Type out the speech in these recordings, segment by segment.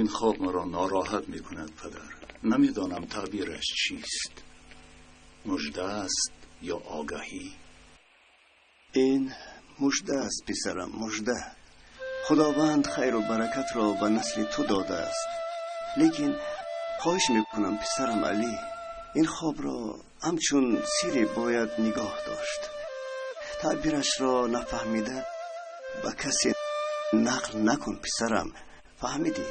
Ин хоб маро нороҳат мекунад, падар. Намедонам таъбираш чист. Мужда аст ё огаҳӣ? Ин мужда аст, писарам, мужда. Худованд хайру баракатро ба насли ту додааст. Лекин хоҳиш мекунам, писарам Алӣ, ин хобро ҳамчун сире бояд нигоҳ дошт. Таъбирашро нафаҳмида ба касе нақл накун, писарам. Фаҳмидӣ?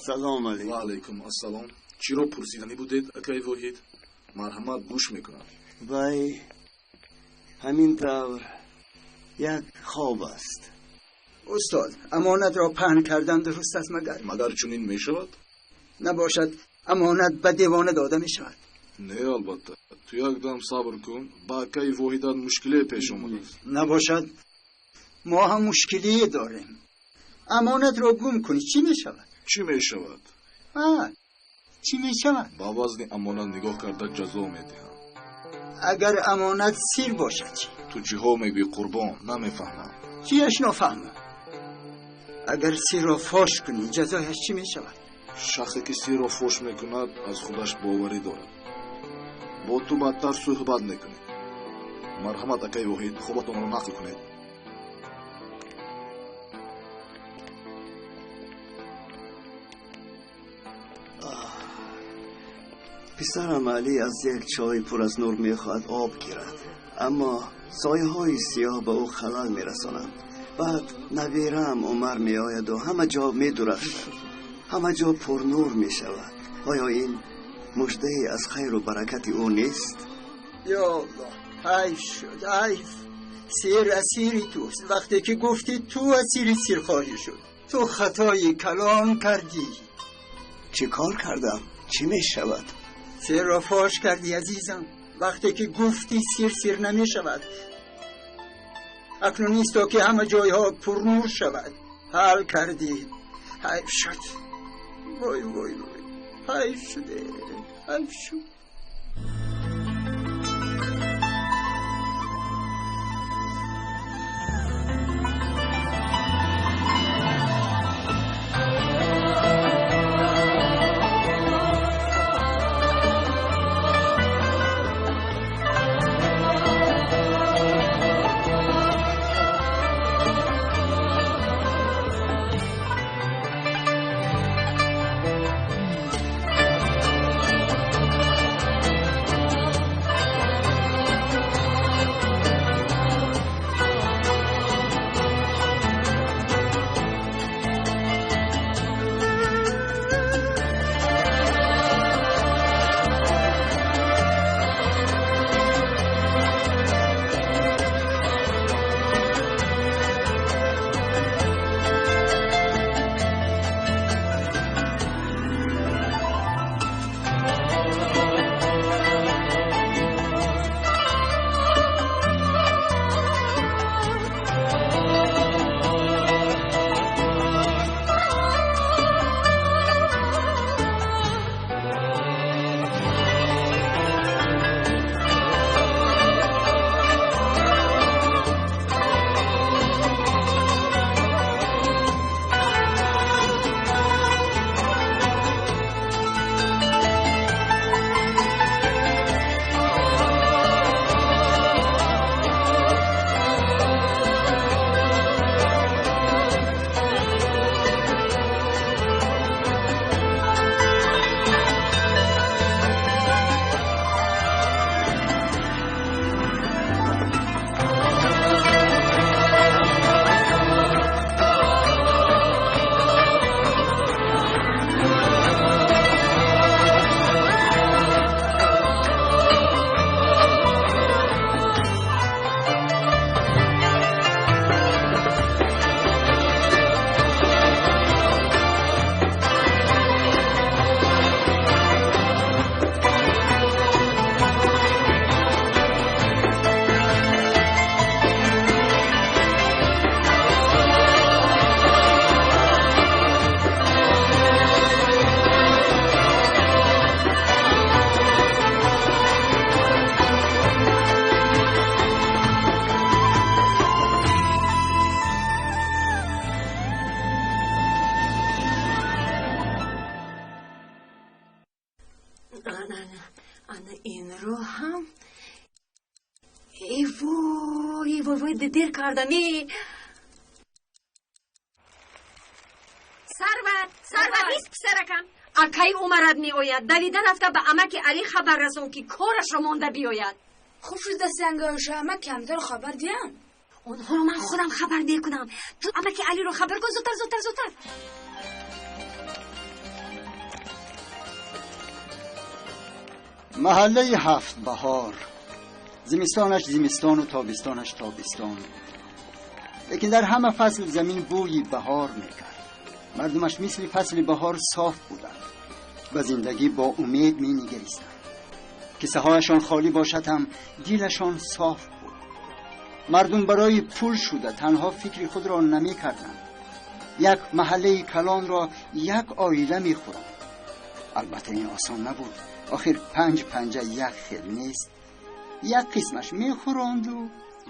Салом алейкум. Ва алейкум ассалом. Чиро пурсиданӣ будед, акай Воҳид? Марҳамат, гӯш мекунам. Вай, ҳамин тавр як хоб аст. Устод, амонатро паҳн кардан дуруст аст магар? Магар чунин мешавад? Набошад, амонат ба девона дода мешавад. Не, албатта. Ту як дам сабр кун, ба акаи Воҳидат мушкиле пеш омадааст. Набошад, мо ҳам мушкилие дорем. Амонатро гум кунӣ, чӣ мешавад? Чӣ мешавад? Чӣ мешавад? Ба вазни амонат нигоҳ карда ҷазо медиҳам. Агар амонат сир бошад чӣ? Ту чиҳо мегӯӣ, қурбон? Намефаҳмам. Чиаш нофаҳмам? Агар сирро фош кунӣ, ҷазояш чӣ мешавад? Шахсе ки сирро фош мекунад, аз худаш боварӣ дорад. Бо ту бадтар суҳбат мекунӣ. Марҳамат, акаи Воҳид, хобатонро нақл кунед. Писарам Алӣ аз як чоҳи пур аз нур мехоҳад об гирад, аммо сояҳои сиёҳ ба ӯ халал мерасонанд. Баъд набираам Умар меояду ҳама ҷо медурахшад, ҳама ҷо пурнур мешавад. Оё ин муждае аз хайру баракати ӯ нест? Ё Аллоҳ, ҳайф шуд, ҳайф. Сир асири туст. Вақте ки гуфтӣ ту асири сир хоҳӣ шуд, ту хатои калон кардӣ. Чӣ кор кардам? Чӣ мешавад? Сирро фош кардӣ, азизам. Вақте ки гуфтӣ сир сир намешавад. Акнун нест то ки ҳама ҷойҳо пурнур шавад. Ҳал кардӣ. Ҳайф шуд. Вой, вой, вой, ҳайф шуде, ҳайф шуд. Ана инро ҳам. Эй вой, вой, вой, дер кардам. Сарват, Сарват, ист писаракам. Акаи Умарат меояд. Давида рафта ба амаки Али хабар расон, ки корашро монда биёяд. Хуб шуд, дастангоша амаки ҳамдиро хабар диҳам. Онҳоро ман худам хабар мекунам. Ту амаки Алиро хабар кун, зудтар, зудтар, зудтар. Маҳаллаи Ҳафт Баҳор зимистонаш зимистону тобистонаш тобистон, лекин дар ҳама фасл замин бӯи баҳор мекард. Мардумаш мисли фасли баҳор соф буданд ва зиндагӣ бо умед менигаристанд. Кисаҳояшон холӣ бошад ҳам, дилашон соф буд. Мардум барои пул шуда танҳо фикри худро намекарданд. Як маҳаллаи калонро як оила мехӯранд. Албатта, ин осон набуд. Охир панҷ панҷа як хел нест. Як қисмаш мехӯронду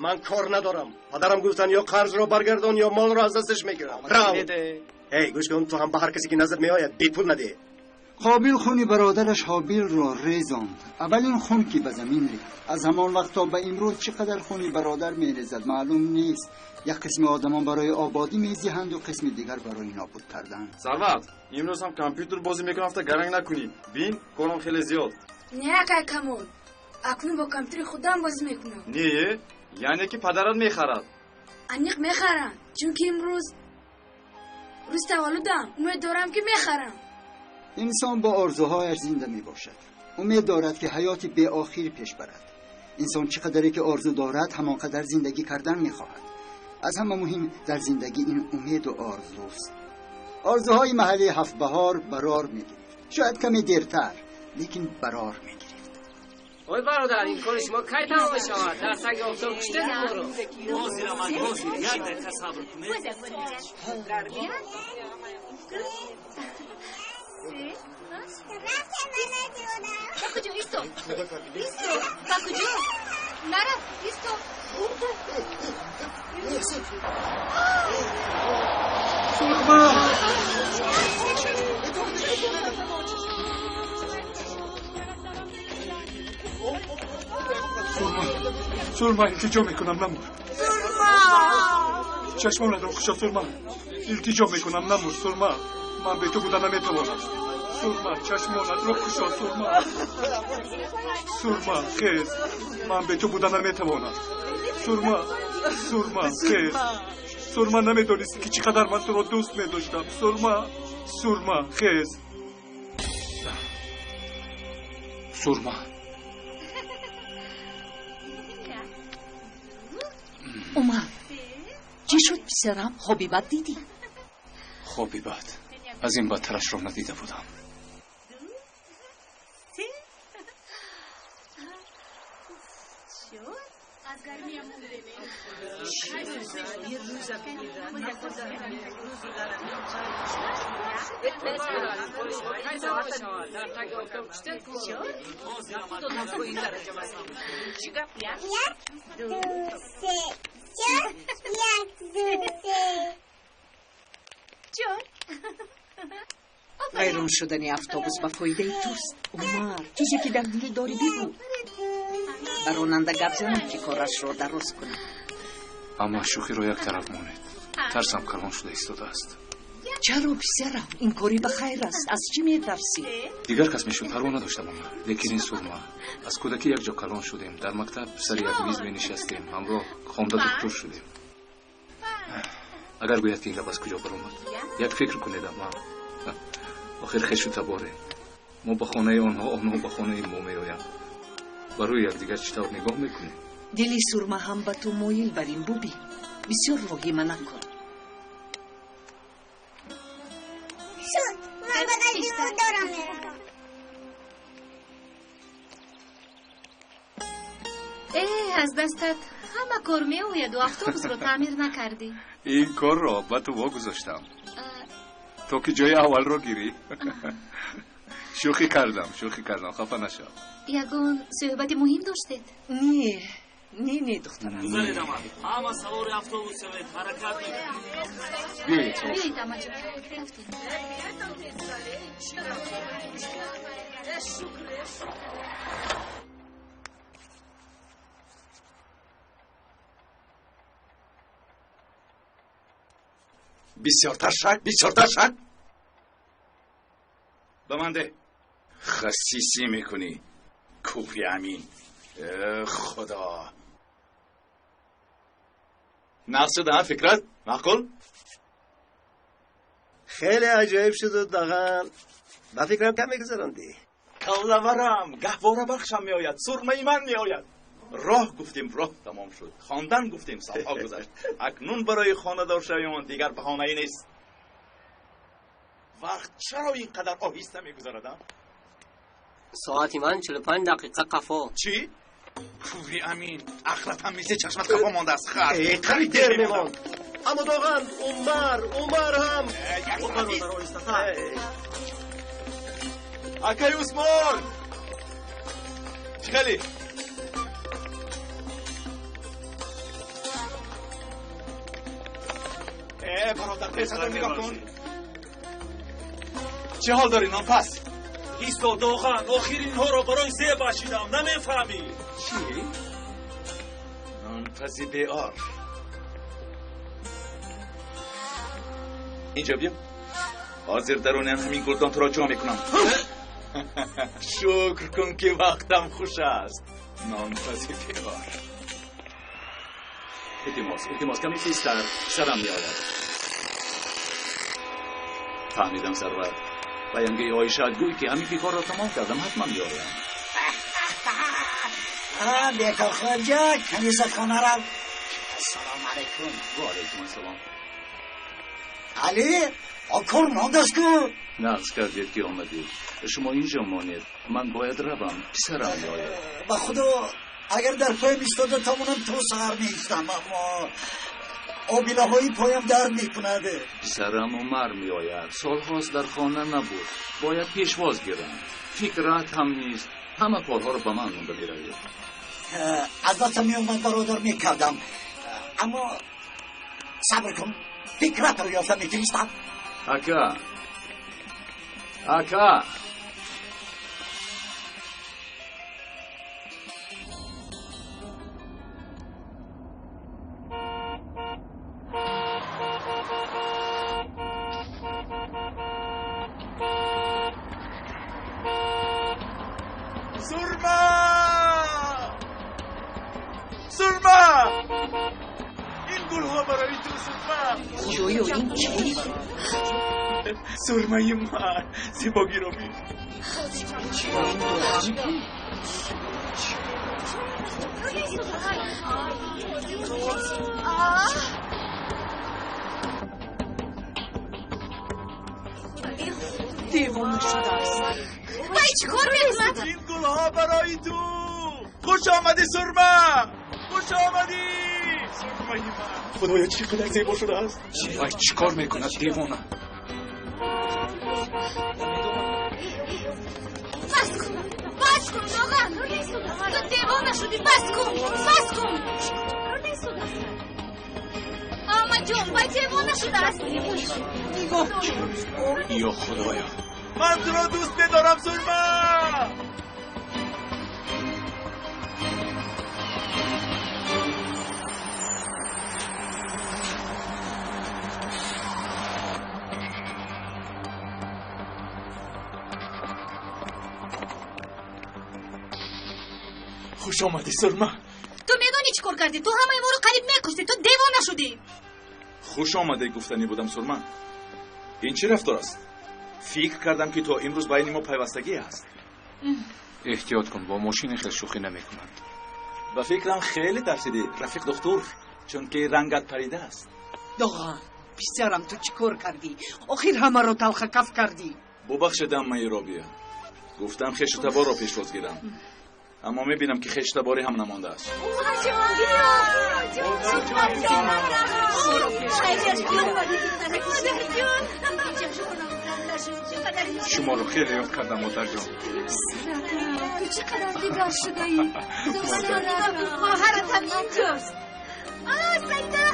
Ман кор надорам. Падарам гуфтан, ё қарзро баргардон, ё молро аз дасташ мегирам. Рав. Эй, гӯш кун, ту ҳам ба ҳар касе ки наздат меояд, бепул надеҳ. Қобил хуни бародараш Ҳобилро резонд. Аввалин хун, ки ба замин рехт. Аз ҳамон вақт то ба имрӯз чӣ қадар хуни бародар мерезад, маълум нест. Як қисми одамон барои ободӣ мезиҳанду, қисми дигар барои нобуд кардан. Сарват, имрӯз ҳам компютер бозӣ мекунам, рафта гаранг накунӣ. Бин, корам хеле зиёд. Не, акай Камол, акнун бо компютери худам бозӣ мекунам. Не, яъне ки падарат мехарад? Аниқ мехарам, чунки имрӯз рӯзи таваллудам. Умед дорам, ки мехарам. Инсон бо орзуҳояш зинда мебошад. Умед дорад, ки ҳаёти беохир пеш барад. Инсон чӣ қадаре ки орзу дорад, ҳамон қадар зиндагӣ кардан мехоҳад. Аз ҳама муҳим дар зиндагӣ ин умеду орзуст. Орзуҳои маҳаллаи Ҳафтбаҳор барор мегирифт. Шояд каме дертар, лекин барор мегирифт. Ой бародар, ин кори шумо кай тамом мешавад? Дар таги офтоб куштед моро. Ҳозир, як дақиқа сабр кунед. Ба куҷо? Исто, исто, ба куҷо? Нарав, исто. Сурма! Сурма, Сурма, илтиҷо мекунам, намур. Чашмонатро кушо, Сурма. Илтиҷо мекунам, намур, Сурма. Ман бе ту буда наметавонам. Сурма, чашмонатро кушо, Сурма. Сурма, хез. Ман бе ту буда наметавонам. Сурма, Сурма, хез. Сурма, намедонисти, ки чӣ қадар ман туро дӯст медоштам. Сурма, Сурма, хез. Сурма. Умар, чӣ шуд, писарам? Хоби бад дидӣ? Хоби бад аз ин бадтарашро надида будам. Дар таги офтоб куштед моро. Як, ду, се, чор, як, ду, се. Чор. Вайрон шудани автобус ба фоидаи туст, Умар. Чизе ки дар дил дорӣ, бигӯ. Ба ронанда гап занам, ки корашро дароз кунад. Амма, шӯхиро як тараф монед, тарсам калон шуда истодааст. Чаро, писарам? Ин кори ба хайр аст. Аз чӣ метарсӣ? Дигар кас мешуд, парво надоштам, амма, лекин ин Сурма. Аз кӯдакӣ якҷо калон шудем, дар мактаб сари як миз менишастем, ҳамроҳ хонда доктор шудем. Агар гӯяд, ки ин гап аз куҷо баромад? Як фикр кунед, амма. Охир хешу таборем мо. Ба хонаи онҳо, онҳо ба хонаи мо меоянд. Ба рӯи якдигар чӣ тавр нигоҳ мекунем? Дили Сурма ҳам ба ту моил бар ин. Бубин, бисёр воҳима накун. Шуд, ман ба назди модарам меравам. Э, аз дастат ҳама кор меояду автобусро таъмир накардӣ. Ин корро ба ту вогузоштам, то ки ҷои аввалро гирӣ. Шӯхӣ кардам, шӯхӣ кардам, хафа нашав. Ягон суҳбати муҳим доштед? Не, не, не, духтарам. Гузаред, ама. Ҳама савори автобус шавед, ҳаракат мекунем. Биёед, савор. Биёед, амаҷон, рафтем. Бисёртар шак, бисёртар шак. Ба ман деҳ. Хасисӣ мекунӣ. Куфи амин. Худо. Нақс шуда, фикрат? Маъқул? Хеле аҷоиб шуду дағал. Ба фикрам кам мегузарондӣ. Каллаварам, гаҳвора бахшам меояд, сурмаи ман меояд. Роҳ гуфтем, роҳ тамом шуд. Хондан гуфтем, солҳо гузашт. Акнун барои хонадор шавиён дигар баҳонае нест. Вақт чаро ин қадар оҳиста мегузарад? Соати ман 45 дақиқа қафо. Чӣ? Кури амин, ақлат ҳам мисли чашмат қафо мондааст, хар. Қариб дер мемонд. Аммо доған, Умар, Умар ҳам. Акай Усмон! Чӣ хеле? Бародар, пешатро нигоҳ кун. Чӣ ҳол дорӣ, нонпас? Исто, доған, охир инҳоро барои зеб бахшидам, намефаҳмӣ. Чӣ? Нонпази беор. Инҷо биё. Ҳозир даруни ҳамин гулдон туро ҷо мекунам. Шукр кун ки вақтам хуш аст. Нонпази беор. Илтимос, илтимос, каме тезтар, сарам меояд. Фаҳмидам, сарвар. Ба янгаи Оиша гӯй ки ҳамин ки корро тамом кардам, ҳатман меоям. Бекор хоҷа, каниза хона рав. Ассалому алайкум. Ва алайкум ассалом. Али, кор мондааст ку? Нағз кардед ки омадед. Шумо инҷо монед. Ман бояд равам, писарам меояд. Ба худо, агар дар поям истода тавонам то саҳар меистам, аммо обилаҳои поям дард мекунад. Писарам Умар меояд. Солҳост дар хона набуд. Бояд пешвоз гирам. Фикрат ҳам нест. Ҳама корҳоро ба ман монда меравед. Албатта меомад, бародар, мекардам. Аммо сабр кун, фикратро ёфта мефиристам. Ака, ака. Сурма! Сурма! Ин гулҳо барои ту, Сурма! Худоё, ин чист? Сурмаи ман, зебогиро бин. Девона шудааст. Вай, чӣ кор мекунад? Ин гулҳо барои ту. Хуш омадӣ, Сурма! Хуш омадӣ! Сурмаи ман. Худоё, чӣ қадар зебо шудааст. Вай чӣ кор мекунад, девона? Бас кун, бас кун, доған. Ту девона шудӣ, бас кун, бас кун. Амаҷон, вай девона шудааст. Нигоҳ кун. Ё худоё. Ман туро дӯст медорам, Сурма! Хуш омадӣ, Сурма. Ту медонӣ чӣ кор кардӣ? Ту ҳамаи моро қариб мекуштӣ. Ту девона шудӣ. Хуш омадӣ гуфтанӣ будам, Сурма. Ин чӣ рафтор аст? Фикр кардам ки то имрӯз байни мо пайвастагӣ аст. Эҳтиёт кун, бо мошини хел шӯхӣ намекунанд. Ба фикрам хеле тарсидӣ, рафиқ духтур, чунки рангат парида аст. Доған, писарам, ту чӣ кор кардӣ? Охир ҳамаро талхакаф кардӣ. Бубахшед, аммаи Робия. Гуфтам хешу таборро пешвоз гирам. Аммо мебинам ки хешу таборӣ ҳам намондааст. Шуморо хеле ёд кардам, модарҷон. Ту чӣ қадар дигар шудаӣ? Хоҳаратам инҷост. Саида!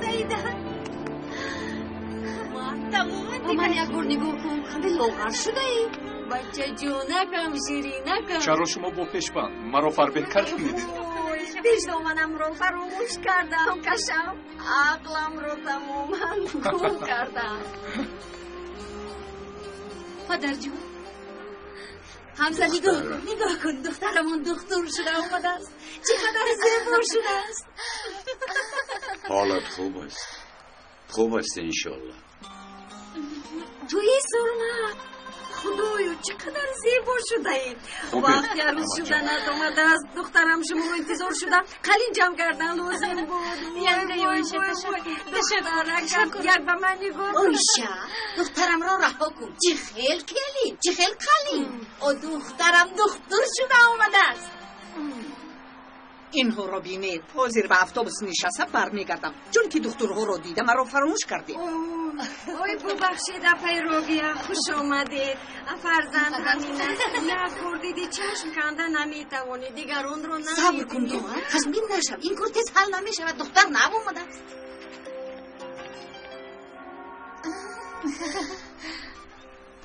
Саида! Ба ман як бор нигоҳ кун, қандай лоғар шудаӣ. Бачаҷонакам, ширинакам. Чаро шумо бо пешбанд маро фарбеҳ кардед? Пешдоманамро фаромӯш кардам, кашам. Ақламро тамоман гум кардам. Падарҷон, Ҳамза, нигоҳ кун, нигоҳ кун, духтарамон духтур шуда омадааст. Чӣ қадар зебо шудааст. Ҳолат хуб аст. Хуб аст, иншоаллоҳ. Туи Сурма, худоё, чӣ қадар зебо шудаед. Вақти арӯз шуданат омадааст. Духтарам шуморо интизор шуда, қалин ҷамъ кардан лозим буд. Духтаракам, як ба ман нигоҳ кун. Оиша, духтарамро раҳо кун. Чӣ хел келин, чӣ хел қалин. О, духтарам духтур шуда омадааст. Инҳоро бинед. Ҳозир ба автобус нишаста бармегардам, чунки духтурҳоро дида маро фаромӯш кардед. Ой, бубахшед, апай Робия, хуш омадед. Фарзанд ҳамин аст, як бор диди чашм канда наметавонӣ, дигар онро намебинӣ. Сабр кун, доғар, хашмгин нашав. Ин кор тез ҳал намешавад. Духтар нав омадааст.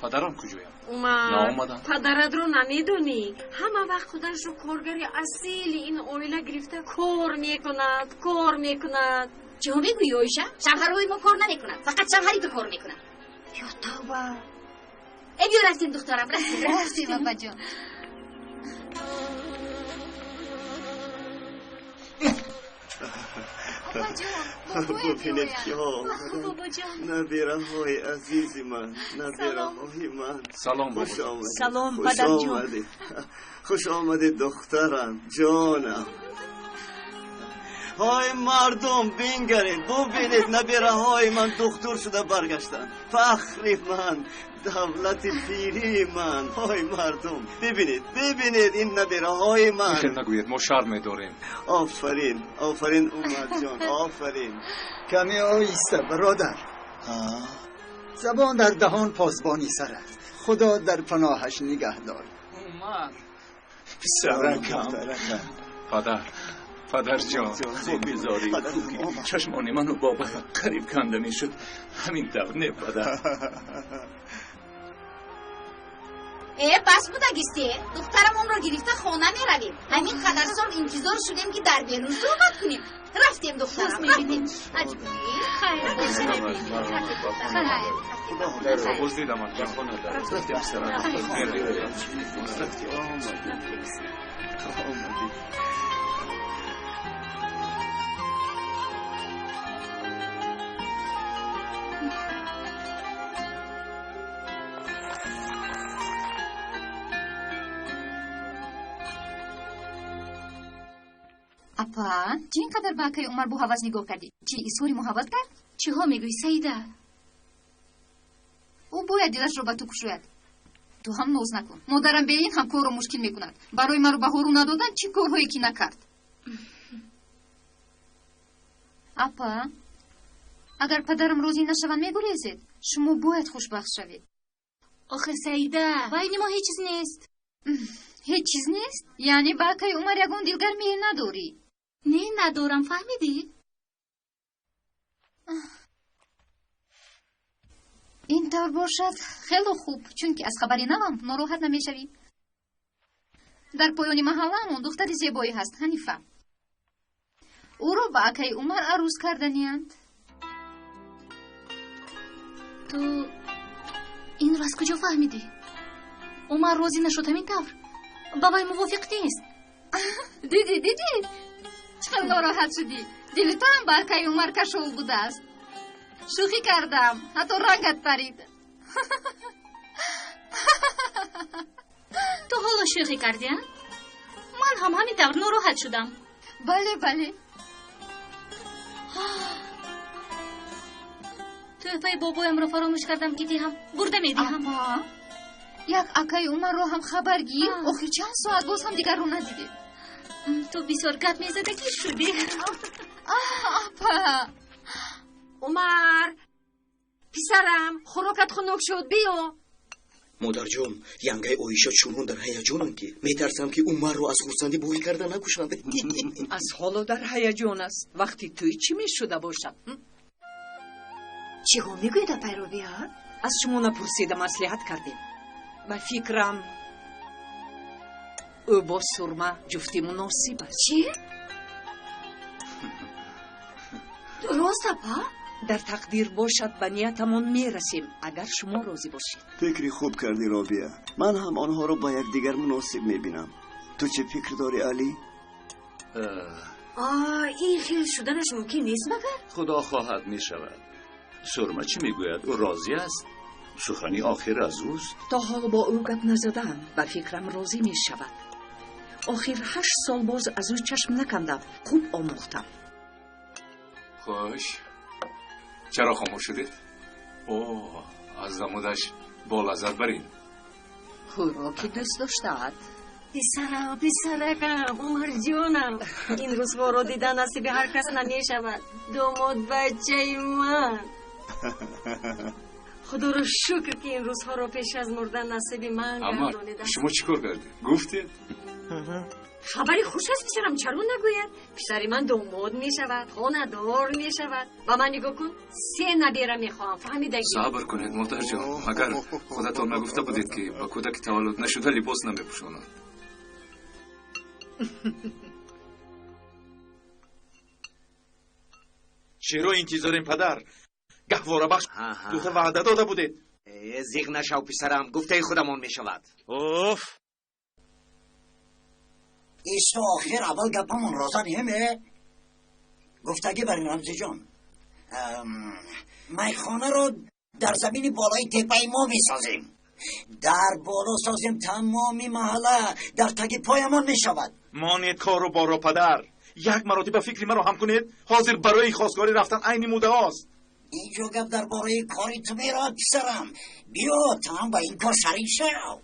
Падарам куҷоянд? Умар, наомаданд. Падаратро намедонӣ? Ҳама вақт худашро коргари асили ин оила гирифта кор мекунад, кор мекунад. Чӣ мегӯӣ, Оиша? Шавҳарҳои мо кор намекунад, фақат шавҳари ту кор мекунад. Ё тавба! Э, биё рафтем, духтарам, рафтем. Рафтем, апаҷон. Бубинед, киҳо омаданд. Набираҳои азизи ман, набираҳои ман. Салом, хуш омадед. Салом, хуш падарҷон. омадед. Хуш омадед, духтарам, ҷонам. Ҳой мардум, бингаред, бубинед, набираҳои ман духтур шуда баргаштанд. Фахри ман, давлати пирии ман. Ҳой мардум, бибинед, бибинед ин набираҳои ман. Хел нагӯед, мо шарм медорем. Офарин, офарин, Умарҷон, офарин. Каме оҳиста, бародар. Забон дар даҳон посбони сар аст. Худо дар паноҳаш нигаҳ дор. Умар, писаракам. Падар, падарҷон. Хуби зорӣ, чашмони ману бобаям қариб канда мешуд. Ҳамин тавр не, падар? Э, бас будагисте. Духтарамонро гирифта хона меравем. Ҳамин қадар сол интизор шудем, ки дар берун суҳбат кунем. Рафтем, духтарам, рафтем. Боз дидамат. Рафтем, писарам. Рафтем, омадед. Апа, чӣ ин қадар ба акаи Умар бо ҳавас нигоҳ кардӣ? Чӣ изҳори муҳаббат кард? Чиҳо мегӯӣ, Саида? Ӯ бояд дилашро ба ту кушояд. Ту ҳам ноз накун. Модарам бе ин ҳам корро мушкил мекунад. Барои маро ба ҳору надодан чӣ корҳое ки накард. Апа, агар падарам розӣ нашаванд, мегурезед? Шумо бояд хушбахт шавед. Охир, Саида, байни мо ҳеҷ чиз нест. Ҳеҷ чиз нест? Яъне ба акаи Умар ягон дилгармие надорӣ? Не, надорам, фаҳмидӣ? Ин тавр бошад, хело хуб, чунки аз хабари навам нороҳат намешавӣ. Дар поёни маҳаллаамон духтари зебое ҳаст, Ҳанифа. Ӯро ба акаи Умар арӯз карданиянд. Ту инро аз куҷо фаҳмидӣ? Умар розӣ нашуд, ҳамин тавр? Ба вай мувофиқ нест. Дидӣ, дидӣ? Чӣ қадр нороҳат шудӣ? Дили ту ҳам ба акаи Умар кашол будааст. Шӯхӣ кардам, ҳатто рангат парид. Ту ҳоло шӯхӣ кардӣ, а? Ман ҳам ҳамин тавр нороҳат шудам. Бале, бале. Тӯҳфаи бобоямро фаромӯш кардам, ки диҳам. Бурда медиҳам. Апа, як акаи Умарро ҳам хабар гир. Охир чанд соат боз ҳам дигарро надидем. Ту бисёр гап мезадагӣ шудӣ. Апа. Умар, писарам, хӯрокат хунук шуд, биё. Модарҷон, янгаи Оиша чунон дар ҳаяҷонанд, ки метарсам, ки Умарро аз хурсандӣ бӯй карда накушанд. Аз ҳоло дар ҳаяҷон аст. Вақти тӯй чӣ мешуда бошад? Чиҳо мегӯед, апай Робиа? Аз шумо напурсида маслиҳат кардем. Ба фикрам ӯ бо Сурма ҷуфти муносиб аст. Чӣ? Рост, апа? Дар тақдир бошад, ба ниятамон мерасем, агар шумо розӣ бошед. Фикри хуб кардӣ, Робия. Ман ҳам онҳоро ба якдигар муносиб мебинам. Ту чӣ фикр дорӣ, Алӣ? Ин хел шуданаш мумкин нест, магар? Худо хоҳад, мешавад. Сурма чӣ мегӯяд? Ӯ розӣ аст? Сухани охир аз ӯст. То ҳол бо ӯ гап назадаам. Ба фикрам розӣ мешавад. Охир 8 сол боз аз ӯ чашм накандам. Хуб омӯхтам. Хуш, чаро хомӯш шудед? О, аз намудаш бо лаззат барин. Хӯроки дӯст доштаат. Писарам, писаракам, Умарҷонам, ин рӯзҳоро дидан насиби ҳар кас намешавад. Домод бачаи ман. Худоро шукр, ки ин рӯзҳоро пеш аз мурдан насиби ман гардонида. Шумо чӣ кор кардед? Гуфтед? Хабари хуш аст, писарам, чаро нагӯяд? Писари ман домод мешавад, хонадор мешавад. Ба ман нигоҳ кун, 3 набера мехоҳам, фаҳмидагӣ? Сабр кунед, модарҷон. Магар худатон нагуфта будед, ки ба кӯдаки таваллуд нашуда либос намепӯшонанд? Чаро интизорем, падар? Гаҳворабахш дута ваъда дода будед. Зиғ нашав, писарам, гуфтаи худамон мешавад. Оф! Исто, охир аввал гапамон роза неме? Гуфтагӣ бар Рамзиҷон, майхонаро дар замини болои теппаи мо месозем. Дар боло созем, тамоми маҳалла дар таги поямон мешавад. Монед кору боро, падар. Як маротиба фикри маро ҳам кунед. Ҳозир барои хостгорӣ рафтан айни муддаост. Инҷо гап дар бораи кори ту меравад, писарам. Биё, ту ҳам ба ин кор шарик шав.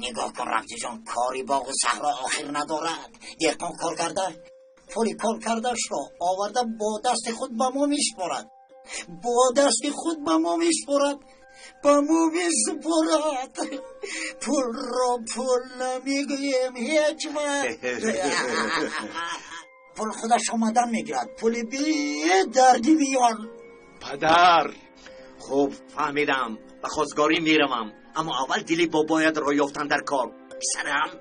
Нигоҳ кун, Рамзиҷон, кори боғу саҳро охир надорад. Деҳқон кор карда, пули кор кардаашро оварда бо дасти худ ба мо месупорад. Бо дасти худ ба мо месупорад. Ба мо месупорад. Пулро пул намегӯем ҳеҷ вақт. Пул худаш омадан мегирад. Пули бедарди миён. Падар! Хуб, фаҳмидам. Ба хостгорӣ меравам. Аммо аввал дили бобоятро ёфтан дар кор. Писарам?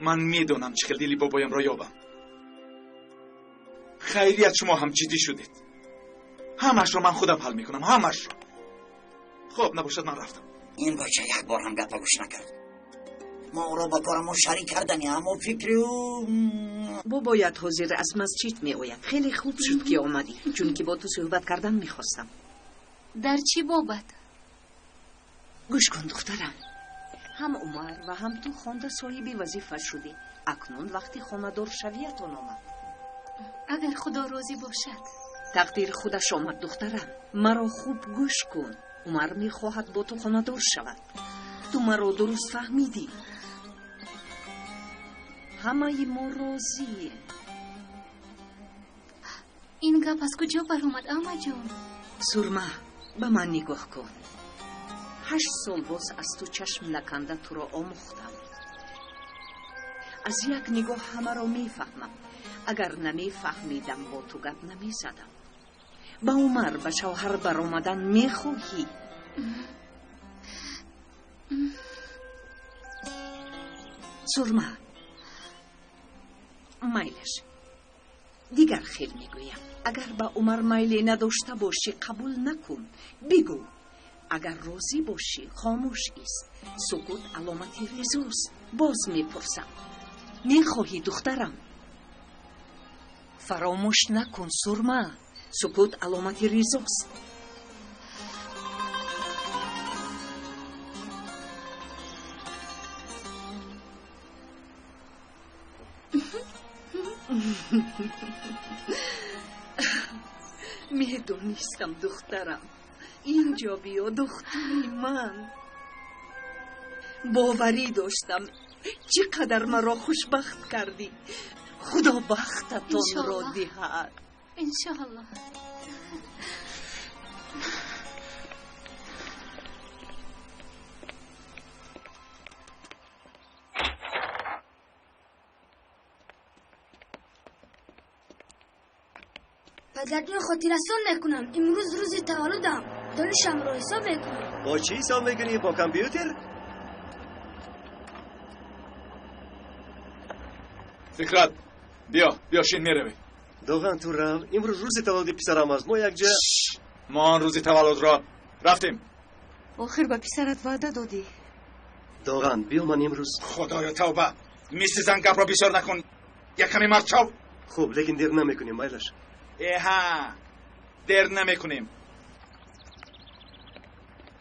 Ман медонам чӣ хел дили бобоямро ёбам. Хайрият, шумо ҳам ҷиддӣ шудед. Ҳамашро ман худам ҳал мекунам, ҳамашро. Хоб, набошад, ман рафтам. Ин бача як бор ҳам гапа гӯш накард. Мо ӯро ба корамон шарик кардани, аммо фикри ӯ... Бобоят ҳозир аз масҷид меояд. Хеле хуб шуд, ки омадӣ, чунки бо ту суҳбат кардан мехостам. Дар чӣ бобат? Гӯш кун, духтарам. Ҳам Умар ва ҳам ту хонда соҳиби вазифа шудӣ. Акнун вақти хонадор шавиятон омад. Агар Худо розӣ бошад. Тақдир худаш омад, духтарам. Маро хуб гӯш кун. Умар мехоҳад бо ту хонадор шавад. Ту маро дуруст фаҳмидӣ. Ҳамаи мо розием. Ин гап аз куҷо баромад, амаҷон? Сурма, ба ман нигоҳ кун. 8 сол боз аз ту чашм наканда туро омӯхтам. Аз як нигоҳ ҳамаро мефаҳмам. Агар намефаҳмидам, бо ту гап намезадам. Ба Умар ба шавҳар баромадан мехоҳӣ? Сурма, майлаш. Дигар хел мегӯям. Агар ба Умар майле надошта бошӣ, қабул накун. Бигӯ. Агар розӣ бошӣ, хомӯш ист. Сукут аломати ризост. Боз мепурсам. Мехоҳӣ, духтарам? Фаромӯш накун, Сурма. Сукут аломати ризост. Медонистам, духтарам. Инҷо биё, духтари ман. Боварӣ доштам. Чӣ қадар маро хушбахт кардӣ. Худо бахтатонро диҳад. Иншоаллоҳ. Падарҷон, хотиррасон мекунам, имрӯз рӯзи таваллудам. Донишамро ҳисоб мекунам. Бо чӣ ҳисоб мекунӣ? Бо компютер? Фикрат, биё, биё шин меравем. Доған ту рав. Имрӯз рӯзи таваллуди писарам аст. Мо якҷа мо он рӯзи таваллудро рафтем. Охир ба писарат ваъда додӣ. Доған, биё ман имрӯз. Худоё тавба, мисли зан гапро бисёр накун. Як каме мард шав. Хуб, лекин дер намекунем, майлаш. Эҳа, дер намекунем.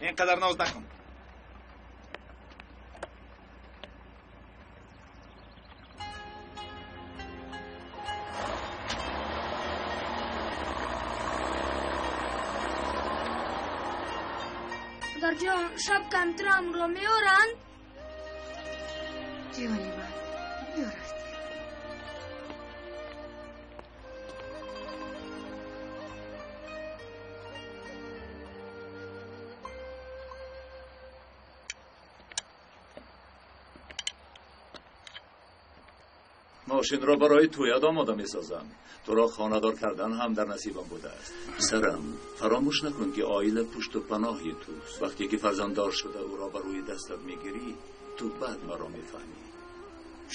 Ин қадар ноз накун. Модарҷон, шаб компютерамро меоранд? Ҷони ман, биё рафтем. Мошинро барои тӯят омода месозам. Туро хонадор кардан ҳам дар насибам будааст. Писарам, фаромӯш накун ки оила пушту паноҳи туст. Вақте ки фарзанддор шуда ӯро ба рӯи дастат мегирӣ, ту баъд маро мефаҳмӣ.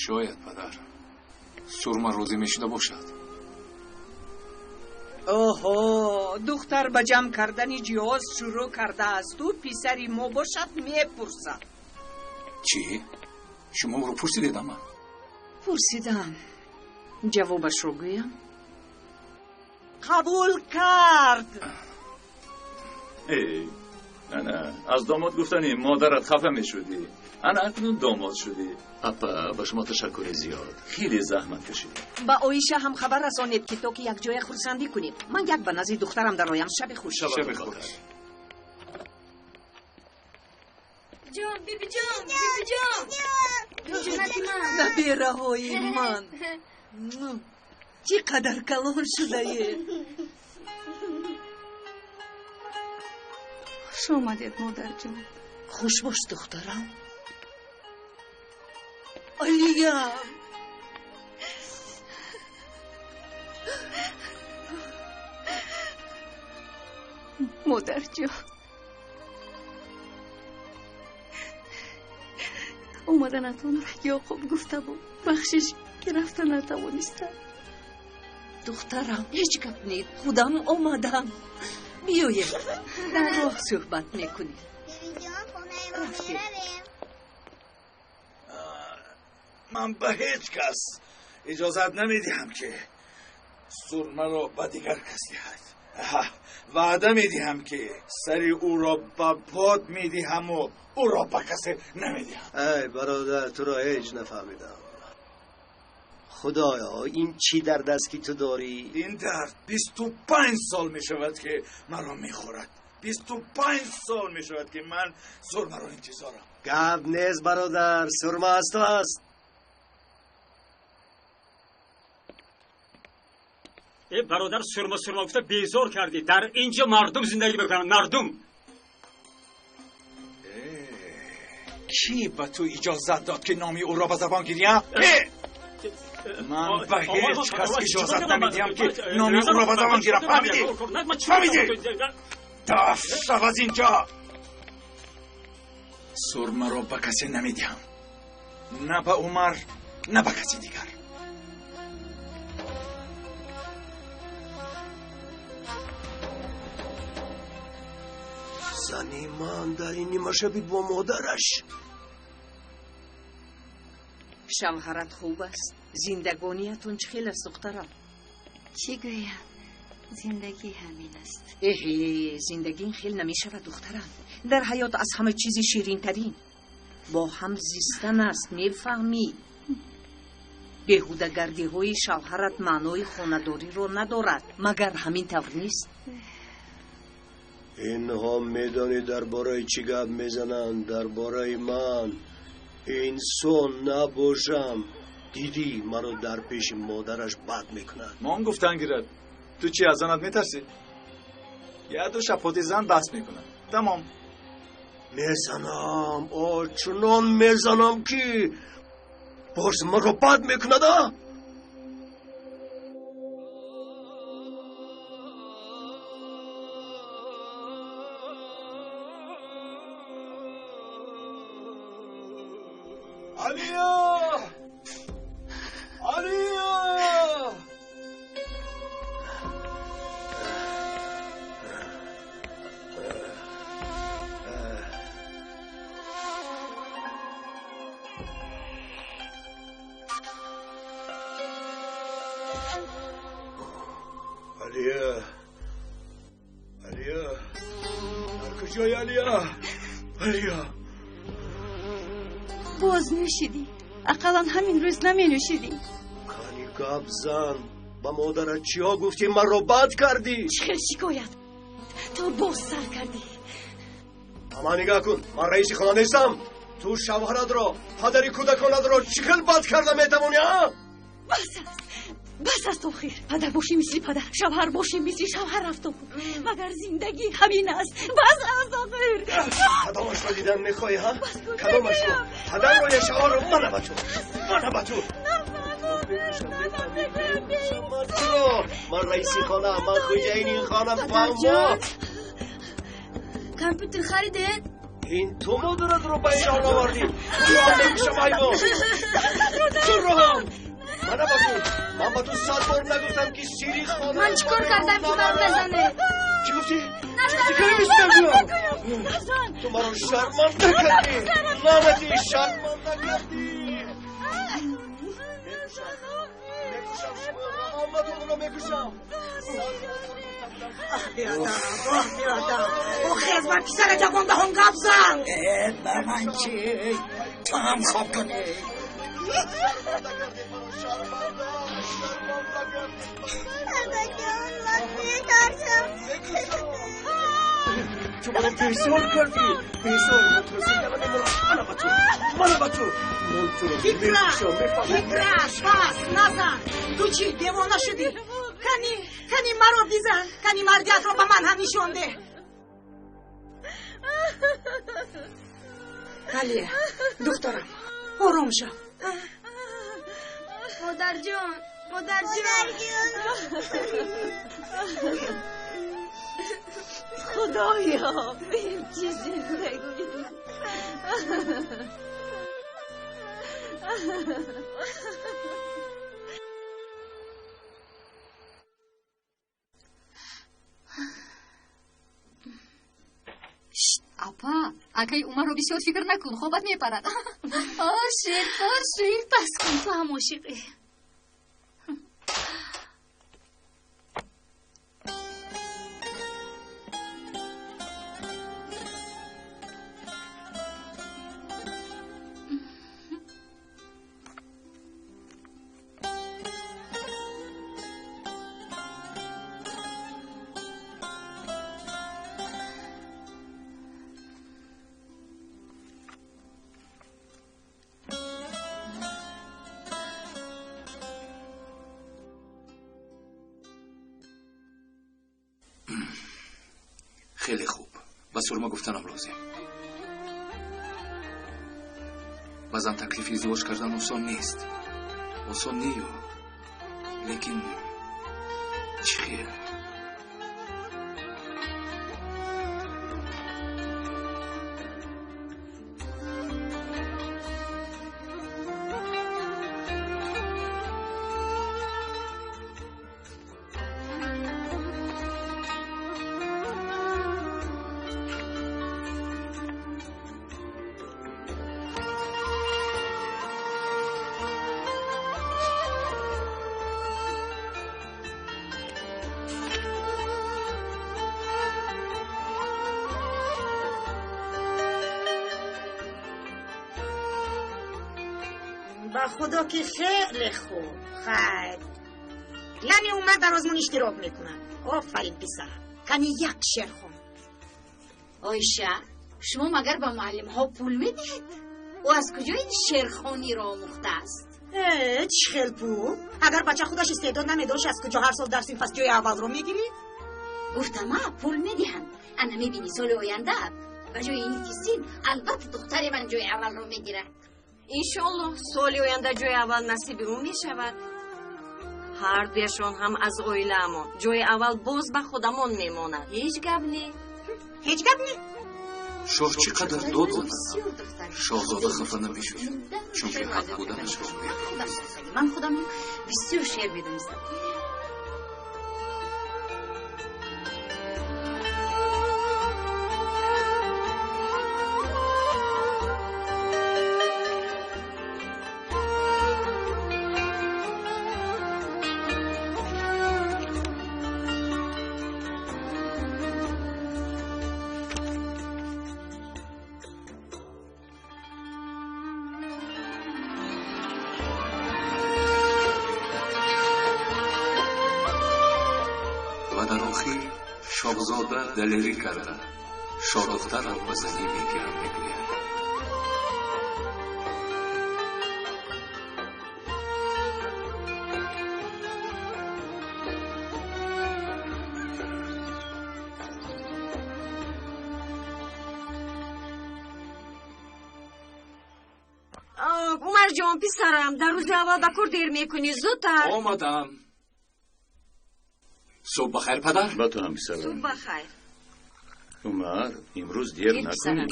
Шояд, падар, Сурма розӣ мешуда бошад. Оҳо, духтар ба ҷамъ кардани ҷиҳоз шурӯъ кардаасту писари мо бошад мепурсад. Чӣ? Шумо ӯро пурсидед, ама? Пурсидам. Ҷавобашро гӯям? Қабул кард. Эй, ана аз домод гуфтани модарат хафа мешудӣ. Ана акнун домод шудӣ. Апа, ба шумо ташаккури зиёд. Хеле заҳмат кашидӣ. Ба Оиша ҳам хабар расонед, ки то ки якҷоя хурсандӣ кунем. Ман як ба назди духтарам дароям. Шаби хуш. Шаби хуш. Ҷон, бибиҷон, бибиҷон. Ҷонати ман. Набираҳои ман. Чӣ қадар калон шудаед. Хуш омадед, модарҷон. Хуш бош, духтарам. Алиям. Модарҷон, омаданатонро Ёқуб гуфта буд. Бахшиш, ки рафта натавонистам. Духтарам, ҳеҷ гап не, худам омадам. Биёед, дар роҳ суҳбат мекунем. Рафтем. Ман ба ҳеҷ кас иҷозат намедиҳам, ки Сурмаро ба дигар кас диҳад. Ваъда медиҳам, ки сари ӯро ба бод медиҳаму ӯро ба касе намедиҳам. Эй бародар, туро ҳеҷ нафаҳмидам. Худоё, ин чӣ дард аст, ки ту дорӣ? Ин дард 25 сол мешавад, ки маро мехӯрад. 25 сол мешавад, ки ман Сурмаро интизорам. Гап нест, бародар, Сурма аз ту аст. Э бародар, Сурма Сурма гуфта безор кардӣ. Дар инҷо мардум зиндагӣ мекунанд, мардум. Кӣ ба ту иҷозат дод, ки номи ӯро ба забон гирӣ? Ман ба ҳеҷ кас иҷозат намедиҳам, ки номи ӯро ба забон гирам. Фаҳмидӣ? Фаҳмидӣ? Даф шав аз инҷо. Сурмаро ба касе намедиҳам. На ба Умар, на ба каси дигар. Зани ман дар ин нимашабӣ бо модараш. Шавҳарат хуб аст? Зиндагониятон чӣ хел аст, духтарам? Чӣ гӯям, зиндагӣ ҳамин аст. Эҳе, зиндагӣ ин хел намешавад, духтарам. Дар ҳаёт аз ҳама чизи ширинтарин бо ҳам зистан аст, мефаҳмӣ? Беҳудагардиҳои шавҳарат маънои хонадориро надорад. Магар ҳамин тавр нест? Инҳо медонӣ дар бораи чӣ гап мезананд? Дар бораи ман. Инсон набошам. Дидӣ, маро дар пеши модараш бад мекунад. Мон гуфтан гирад. Ту чӣ, аз занат метарсӣ? Як ду шапоти зан баҳс мекунад. Тамом. Мезанам, о чунон мезанам, ки боз маро бад мекунад, а? Алия! Алия! Алия! Алия! Дар куҷои Алия? Алия! Боз нӯшидӣ. Ақаллан ҳамин рӯз наменӯшидӣ. Кани гап зан. Ба модарат чиҳо гуфтӣ, маро бад кардӣ? Чӣ хел шикоят? Ту боз сар кардӣ. Ба ман нигаҳ кун. Ман раиси хона нестам. Ту шавҳаратро, падари кӯдаконатро чӣ хел бад карда метавонӣ, а? Бас аст. Бас аст охир. Падар бошӣ мисли падар, шавҳар бошӣ мисли шавҳар рафто кун. Магар зиндагӣ ҳамин аст? Бас аст охир. Кадомашро дидан мехоҳӣ, ҳа? Кадомашро? Падарро ё шавҳарро? Мана ба ту. Мана ба ту. Ман раиси хона, ман хӯҷаини ин хона, фаҳмо. Компютер харидед? Ин ту модаратро ба Эрон овардӣ. Туро мекушам, ҳайвон. Туро ҳам. Мана ба ту. Ман ба ту 100 бор нагуфтам, ки сири хона. Ман чӣ кор кардам, ки маро мезанед? Чӣ гуфтӣ? Чӣ кардӣ? Ту маро шарманда кардӣ. Лаънатӣ, шарманда кардӣ. Мекушам шуморо, ҳаматонро мекушам. Ах, биёдам, оҳ, биёдам. Охи аз ман писара ҷавон даҳон гап зан. Ба ман чӣ? Ту ҳам хоб кунӣ. Бабаҷон, ман метарсам. Ту маро безор кардӣ. Безор. Мутасифона намемонам. Мана ба ту. Мана ба ту. Ман туро мекушам, мефаҳмӣ? Фикраш, бас, назан. Ту чӣ, девона шудӣ? Кани, кани маро бизан. Кани мардиятро ба ман ҳам нишон деҳ. Алия, духтарам, ором шав. Модарҷон, модарҷон. Худоё, ин чӣ зиндагӣ. Апа, акаи Умарро бисёр фикр накун, хобат мепарад. Ошиқ, ошиқ, бас кун, ту ҳам ошиқӣ. Хеле хуб. Ба Сурма гуфтанам лозим. Ба зан таклифи издивоҷ кардан осон нест. Осон нею. Лекин чӣ хел? ба худо ки хеле хуб. Хайр, яъне Умар дар озмун иштирок мекунад. Офарин писар, кани як шеър хон. Оиша, шумо магар ба муаллимҳо пул медиҳед? Ӯ аз куҷо ин шеърхониро омӯхтааст? Чӣ хел пул? Агар бача худаш истеъдод намедошт, аз куҷо ҳар сол дар синф аз ҷои аввалро мегирифт? Гуфтама, пул медиҳанд. Ана мебинӣ, соли оянда ба ҷои ин фисин албатта духтари ман ҷои аввалро мегирад. Иншоаллоҳ, соли оянда ҷои аввал насиби ӯ мешавад. Ҳар дуяшон ҳам аз оилаамон. Ҷои аввал боз ба худамон мемонад. Ҳеҷ гап не. Ҳеҷ гап не. Шоҳ чӣ қадар дод занад, шоҳзода хафа намешуд, чунки ҳақ буданашро медонист. Ман худам бисёр шеър медонистам. Шоҳзода далерӣ карда шоҳдухтарро ба занӣ мегирам мегӯяд. Умарҷон, писарам, дар рӯзи аввал ба кор дер мекунӣ, зудтар. Омадам. Субҳ бахайр, падар. Ба ту ҳам, писарам. Субҳ бахайр. Умар, имрӯз дер накунӣ.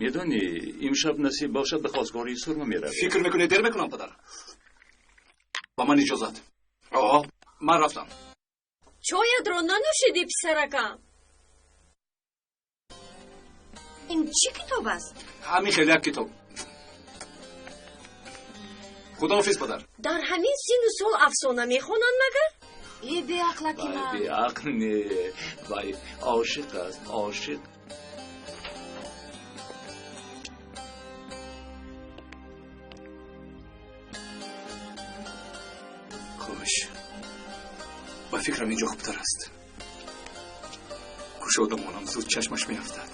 Медонӣ, имшаб насиб бошад ба хостгории Сурма меравем. Фикр мекунӣ дер мекунам, падар? Ба ман иҷозат. Оҳ, ман рафтам. Чоятро нанӯшидӣ, писаракам? Ин чӣ китоб аст? Ҳамин хел як китоб. Худоҳофиз, падар. Дар ҳамин синну сол афсона мехонанд магар? Э, беақлаки ман. Беақл не, вай ошиқ аст, ошиқ. Хуш, ба фикрам инҷо хубтар аст. Кушода монам, зуд чашмаш меафтад.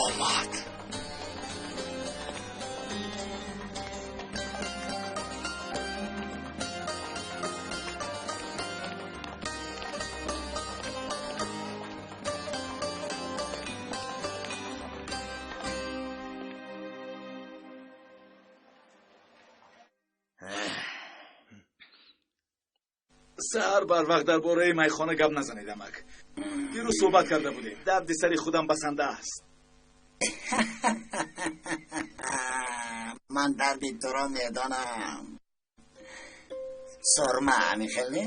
Омад. Саҳар барвақт дар бораи майхона гап назанед, амак. Дирӯз суҳбат карда будем. Дарди сари худам басанда аст. Ман дарди туро медонам. Сурма ҳамин хел не?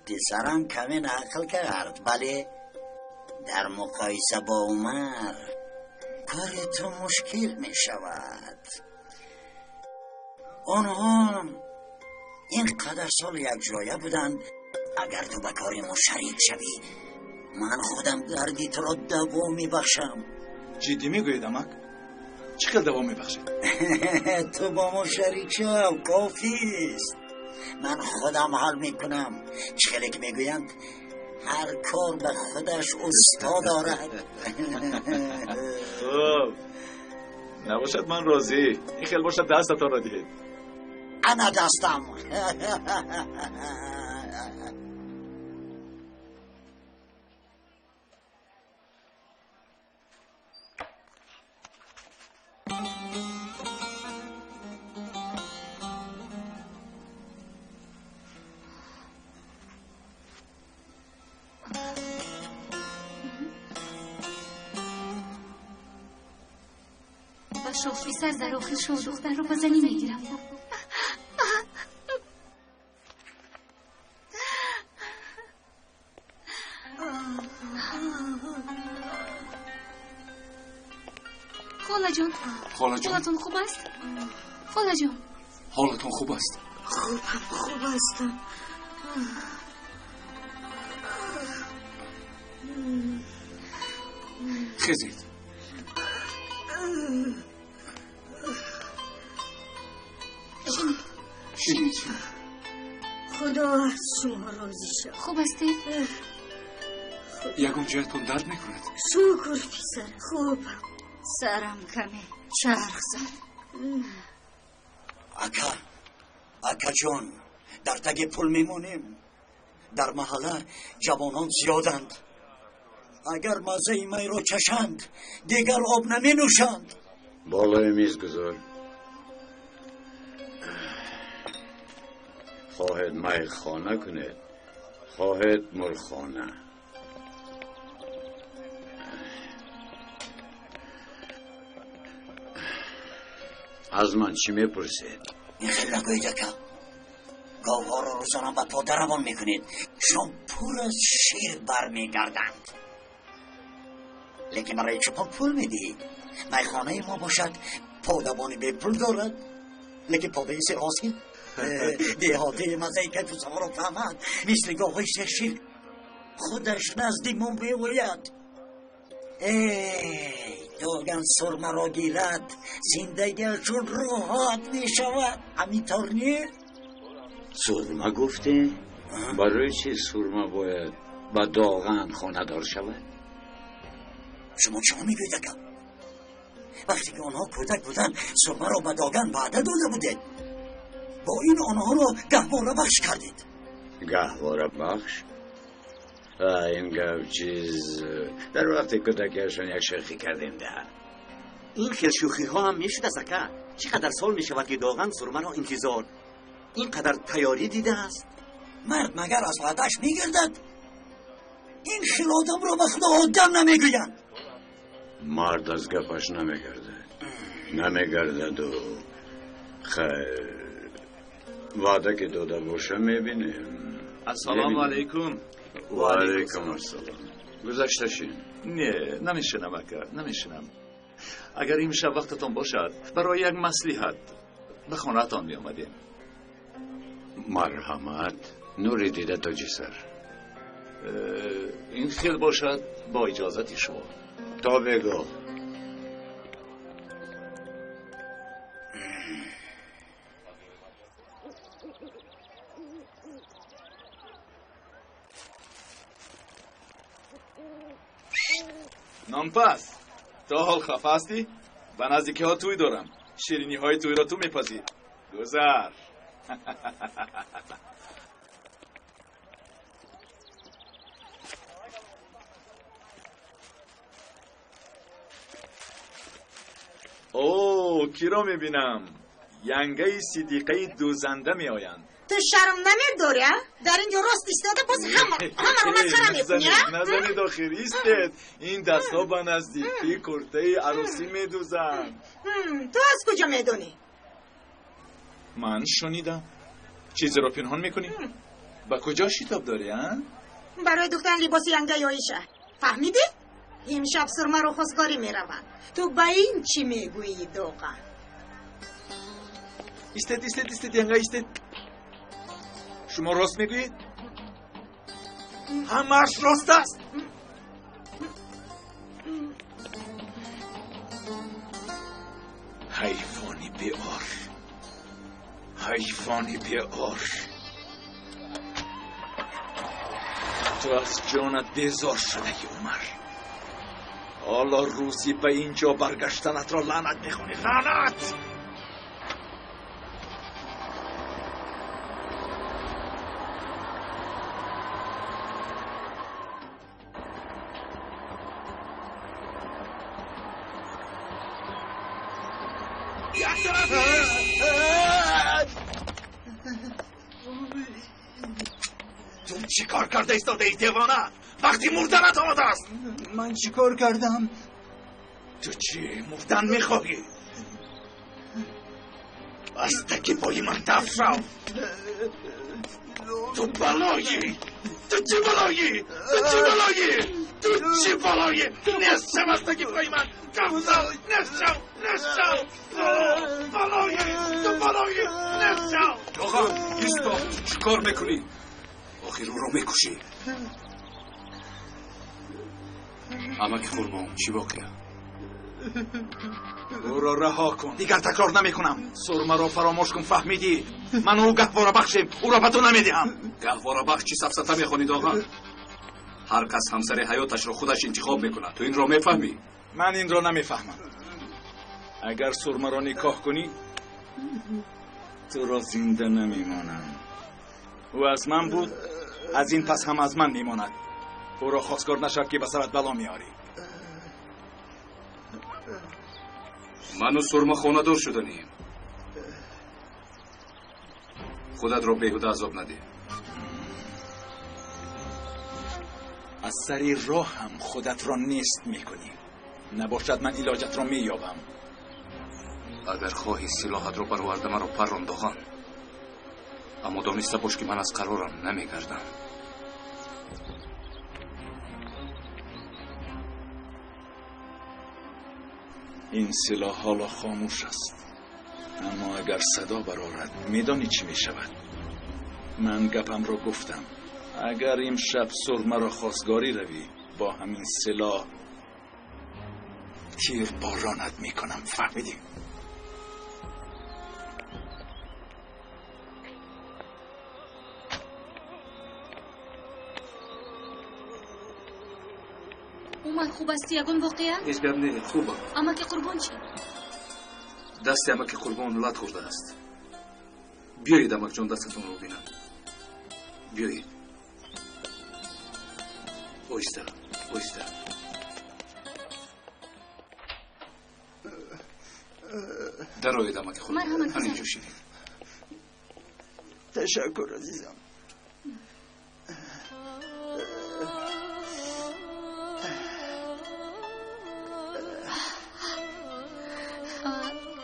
Писарам каме нақл кард, вале дар муқоиса бо Умар кори ту мушкил мешавад. Онҳо ин қадар сол якҷоя буданд. Агар ту ба кори мо шарик шавӣ, ман худам дарди туро даво мебахшам. Ҷиддӣ мегӯед, амак? Чӣ хел даво мебахшед? Ту бо мо шарик шав, кофист. Ман худам ҳал мекунам. Чӣ хеле ки мегӯянд, ҳар кор ба худаш усто дорад. Хуб, набошад, ман розӣ. Ин хел бошад, дастатонро диҳед. Ана дастам. Ба шоҳ писар дар охир шоҳдухтарро ба занӣ мегирам. Холаҷон, Холаҷон, ҳолатон хуб аст? Холаҷон, ҳолатон хуб аст? Хубам, хуб ҳастам. Хезед. Шинед. Шинед. Худо аз шумо розӣ шавад. Хуб ҳастед? Ягон ҷоятон дард мекунад? Шукр, писар, хубам. Сарам каме чарх зад. Ака, акаҷон, дар таги пул мемонем. Дар маҳалла ҷавонон зиёданд. Агар маззаи майро чашанд, дигар об наменӯшанд. Болои миз гузор. Хоҳед майхона кунед, хоҳед мурғхона. Аз ман чӣ мепурсед? Ин хел нагӯед, ака. Говҳоро рӯзона ба пода равон мекунед, шом пур аз шир бармегарданд. Лекин барои чӯпон пул медиҳед. Майхонаи мо бошад, подабони бепул дорад, лекин подаи серҳосил. Деҳотии маззаи кайфу сафоро фаҳмад, мисли говҳои сершир худаш назди мо меояд. Эй, доган сурмаро гирад, зиндагиашон роҳат мешавад. Ҳамин тавр не? Сурма гуфтӣ? Барои чӣ сурма бояд ба доған хонадор шавад? Шумо чӣ мегӯед, ака? Вақте ки онҳо кӯдак буданд, сурмаро ба доган ваъда дода будед. Бо ин онҳоро гаҳворабахш кардед. Гаҳворабахш? Ин гап чиз, дар вақти кӯдакиашон як шӯхӣ кардем да. Ин хел шӯхиҳо ҳам мешудааст, ака. Чӣ қадар сол мешавад, ки доған сурмаро интизор, ин қадар тайёрӣ дидааст. Мард магар аз ваъдааш мегардад? Ин хел одамро ба худо одам намегӯянд. Мард аз гапаш намегардад, намегардаду хайр, ваъда ки дода боша, мебинем. Ассалому алайкум. Ва алайкум ассалом. Гузашта шин. Не, намешинам, ака, намешинам. Агар имшаб вақтатон бошад, барои як маслиҳат ба хонаатон меомадем. Марҳамат, нури дида тоҷи сар. Ин хел бошад, бо иҷозати шумо. То бегоҳ. Нонпаз, то ҳол хафа ҳастӣ? Ба наздикиҳо тӯй дорам. Шириниҳои тӯйро ту мепазӣ. Гузар. О, киро мебинам? Янгаи Сидиқаи дӯзанда меоянд. Ту шарм намедорӣ, а? Дар ин ҷо рост истода боз ҳамаро масхара мекунӣ, а? Назанед, охир, истед. Ин дастҳо ба наздикӣ куртаи арӯсӣ медӯзанд. Ту аз куҷо медонӣ? Ман шунидам. Чизеро пинҳон мекунӣ? Ба куҷо шитоб дорӣ, а? Барои духтан либоси янгаи Оиша. Фаҳмидӣ? Имшаб сурмаро хостгорӣ мераванд. Ту ба ин чӣ мегӯӣ, доға? Истед, истед, истед, янга, истед. Шумо рост мегӯед? Ҳамааш рост аст? Ҳайвони беор, ҳайвони беор, ту аз ҷонат безор шудаи, Умар. Ҳоло рӯзи ба ин ҷо баргаштанатро лаънат мехонӣ, лаънат! Ту чӣ кор карда истодаӣ, девона? Вақти мурданат омадааст. Ман чӣ кор кардам? Ту чӣ, мурдан мехоҳӣ? Аз таки пои ман дафт шав. Ту балоӣ, ту чӣ балоӣ, ту чӣ балоӣ, ту чӣ балоӣ! Нест шав аз таки пои ман, дафт шав, нест шав, нест шав! Ту балоӣ, ту балоӣ, нест шав! Оға, исто, чӣ кор мекунӣ? Охир ӯро мекушӣ. Амаки Қурбон, чӣ воқеа? Ӯро раҳо кун, дигар такрор намекунам. Сурмаро фаромӯш кун, фаҳмидӣ? Ман ӯ гаҳворабахшем, ӯро ба ту намедиҳам. Гаҳворабахш чӣ сафсата мехонид, оға? Ҳар кас ҳамсари ҳаёташро худаш интихоб мекунад. Ту инро мефаҳмӣ? Ман инро намефаҳмам. Агар сурмаро никоҳ кунӣ, туро зинда намемонам. Ӯ аз ман буд, Аз ин пас ҳам аз ман мемонад. Ӯро хостгор нашав ки ба сарат бало меорӣ. Ману Сурма хонадор шуданием. Худатро беҳуда азоб надеҳ. Аз сари роҳ ҳам худатро нест мекунӣ. Набошад ман илоҷатро меёбам. Агар хоҳӣ силоҳатро бароварда маро паррон доған. Аммо дониста бош ки ман аз қарорам намегардам. Ин силоҳ ҳоло хомӯш аст. Аммо агар садо барорад, медонӣ чӣ мешавад? Ман гапамро гуфтам. Агар имшаб Сурмаро хостгорӣ равӣ, бо ҳамин силоҳ тирборонат мекунам. Фаҳмидӣ? Умар, хуб астӣ? Ягон воқеа? Ҳеҷ гап не, хубам. Амаки Қурбон чӣ? Дасти амаки Қурбон лат хӯрдааст. Биёед, амакҷон, дастатонро бинам. Биёед. Оҳиста, оҳиста. Дароед, амаки Қурбон. Марҳамат, ҳамин ҷо шинед. Ташаккур, азизам.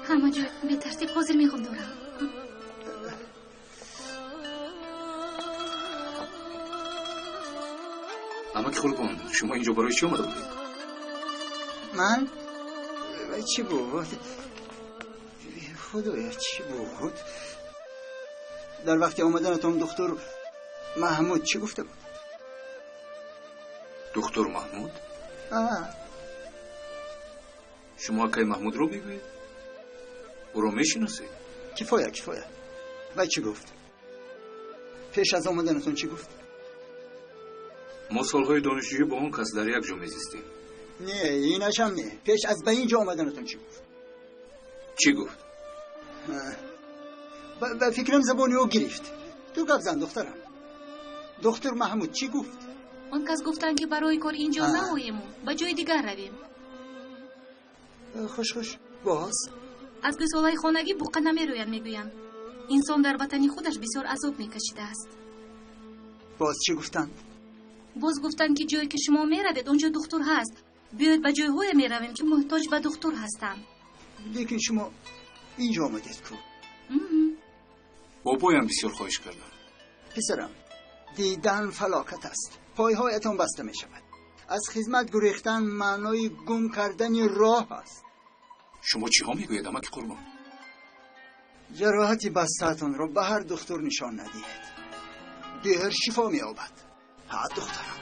Ҳама ҷой бетартиб, ҳозир мехом дорам. Амаки Қурбон, шумо инҷо барои чӣ омада будед? Ман? Чӣ буд? Худоя, чӣ буд? Дар вақти омаданатон духтур Маҳмуд чӣ гуфта буд? Духтур Маҳмуд? Шумо акаи Маҳмудро мегӯед? Ӯро мешиносед? Кифоя, кифоя. Вай чӣ гуфт? Пеш аз омаданатон чӣ гуфт? Мо солҳои донишҷӯӣ бо он кас дар як ҷо мезистем. Не, инашам не. Пеш аз ба ин ҷо омаданатон чӣ гуфт? Чӣ гуфт? Ба фикрам забони ӯ гирифт. Ту гап зан, духтарам. Духтур Маҳмуд чӣ гуфт? Он кас гуфтанд ки барои кор ин ҷо наоему, ба ҷои дигар равем. Хуш, хуш. Боз? Аз гӯсолаи хонагӣ буққа намерӯянд, мегӯянд. Инсон дар ватани худаш бисёр азоб мекашидааст. Боз чӣ гуфтанд? Боз гуфтанд ки ҷое ки шумо меравед, он ҷо духтур ҳаст. Биёед ба ҷойҳое меравем ки муҳтоҷ ба духтур ҳастанд. Лекин шумо ин ҷо омадед ку? Бобоям бисёр хоҳиш карданд. Писарам, дидан фалокат аст. Пойҳоятон баста мешавад. Аз хизмат гурехтан маънои гум кардани роҳ аст. Шумо чиҳо мегӯед, амаки Қурбон? Ҷароҳати бастаатонро ба ҳар духтур нишон надиҳед. Дер шифо меёбад. Ҳа, духтарам.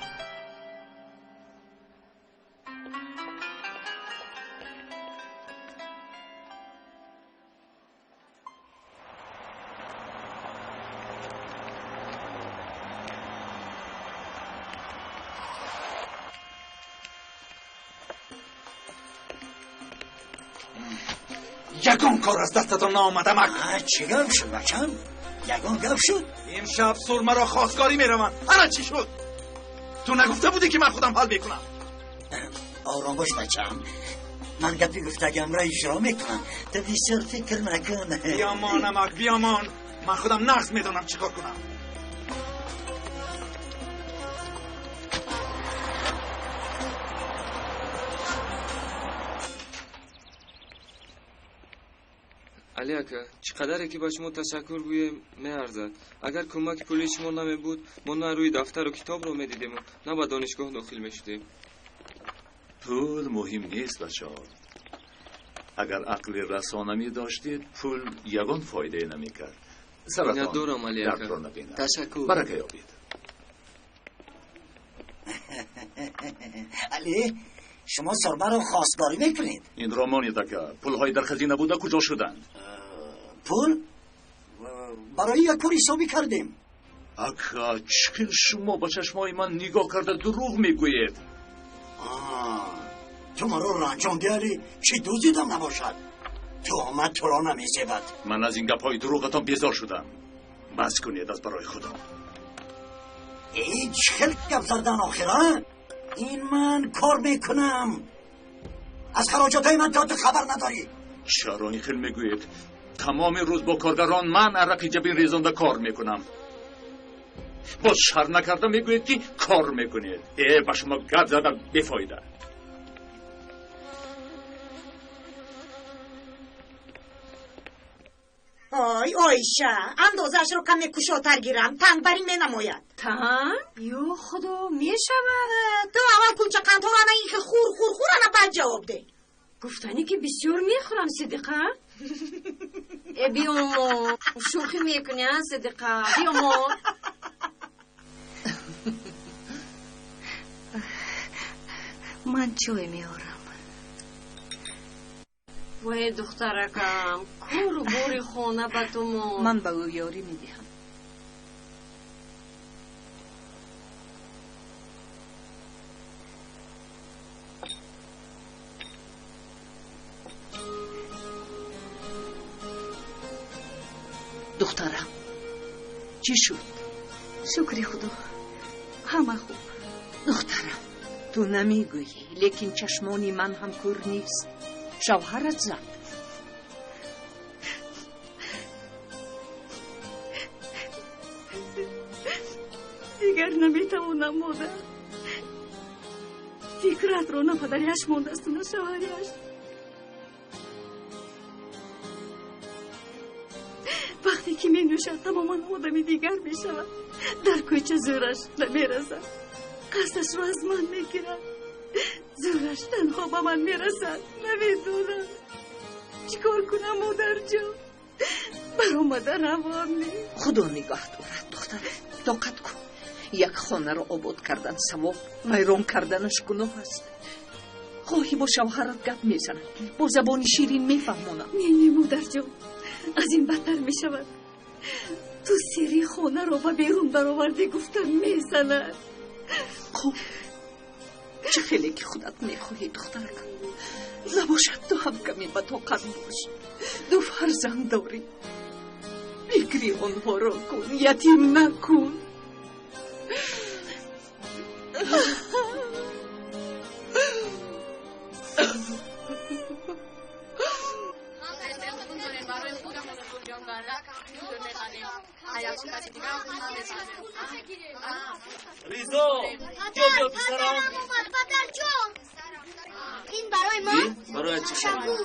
Ягон кор аз дастатон наомад, амак. Чӣ гап шуд, бачам? Ягон гап шуд? Имшаб Сурмаро хостгорӣ мераванд. Ана чӣ шуд? Ту нагуфта будӣ ки ман худам ҳал мекунам? Ором бош, бачам. Ман гапи гуфтагиамро иҷро мекунам. Ту бисёр фикр накун. Биёмон, амак, биёмон. Ман худам нағз медонам чӣ кор кунам. Али ака, чӣ қадаре ки ба шумо ташаккур гӯем, меарзад. Агар кӯмаки пулии шумо намебуд, мо на рӯи дафтару китобро медидему, на ба донишгоҳ дохил мешудем. Пул муҳим нест, бачаҳо. Агар ақли расона медоштед, пул ягон фоидае намекард. Саратон дардро набинад. Ташаккур. Барака ёбед. Али, шумо Сурмаро хостгорӣ мекунед? Инро монед, ака. Пулҳои дар хазина буда куҷо шуданд? Пул барои як кор ҳисобӣ кардем. Ака, чӣ хел шумо ба чашмои ман нигоҳ карда дурӯғ мегӯед? Ту маро ранҷондӣ, Али. Чӣ дуздидам набошад? Туҳмат туро намезебад. Ман аз ин гапҳои дурӯғатон безор шудам. Бас кунед аз барои Худо. Эй, чӣ хел гап задан охир, а? Ин ман кор мекунам. Аз хароҷотҳои ман то ту хабар надорӣ. Чаро ин хел мегӯед? Тамоми рӯз бо коргарон ман арақи ҷабин резонда кор мекунам. Боз шарм накарда мегӯед, ки кор мекунед. Э, ба шумо гап задам бефоида. Ой, Оиша, андозаашро каме кушодтар гирам, тангбарӣ менамояд. Танг? Ё худо, мешавад. Ту аввал кулчақандҳоро ана ин хел хур хур хур, ана баъд ҷавоб деҳ. Гуфтанӣ ки бисёр мехӯрам, Сидиқа. Э, биёмо, шӯхӣ мекунӣ, а, Сидиқа, биёмо. Ман чой меорам. Вой, духтаракам, кору бори хона ба ту монд. Ман ба ӯ ёрӣ медиҳам. Духтарам, чӣ шуд? Шукри Худо, ҳама хуб. Духтарам, ту намегӯӣ, лекин чашмони ман ҳам кӯр нест. Шавҳарат зад. Дигар наметавонам, модар. Фикратро на падаряш мондасту, на шавҳаряш. Вақте ки менӯшад, тамоман одами дигар мешавад. Дар кӯча зӯраш намерасад. Қасдашро аз ман мегирад. Зӯраш танҳо ба ман мерасад. Намедонам чӣ кор кунам, модарҷон. Баромада равон нест. Худо нигоҳ дорад, духтарам. Тоқат кун. Як хонаро обод кардан савоб, вайрон карданаш гуноҳ аст. Хоҳӣ бо шавҳарат гап мезанам, бо забони ширин мефаҳмонам. Не, не, модарҷон, аз ин бадтар мешавад. Ту сирри хонаро ба берун баровардӣ гуфта мезанад. Хуб, чӣ хеле ки худат мехоҳӣ, духтаракам. Набошад, ту ҳам каме ба тоқат бош. Ду фарзанд дорӣ, фикри онҳоро кун, ятим накун. Ризо, биё писарам. Падарҷон, ин барои мо. Барои чӣ? Ташаккур.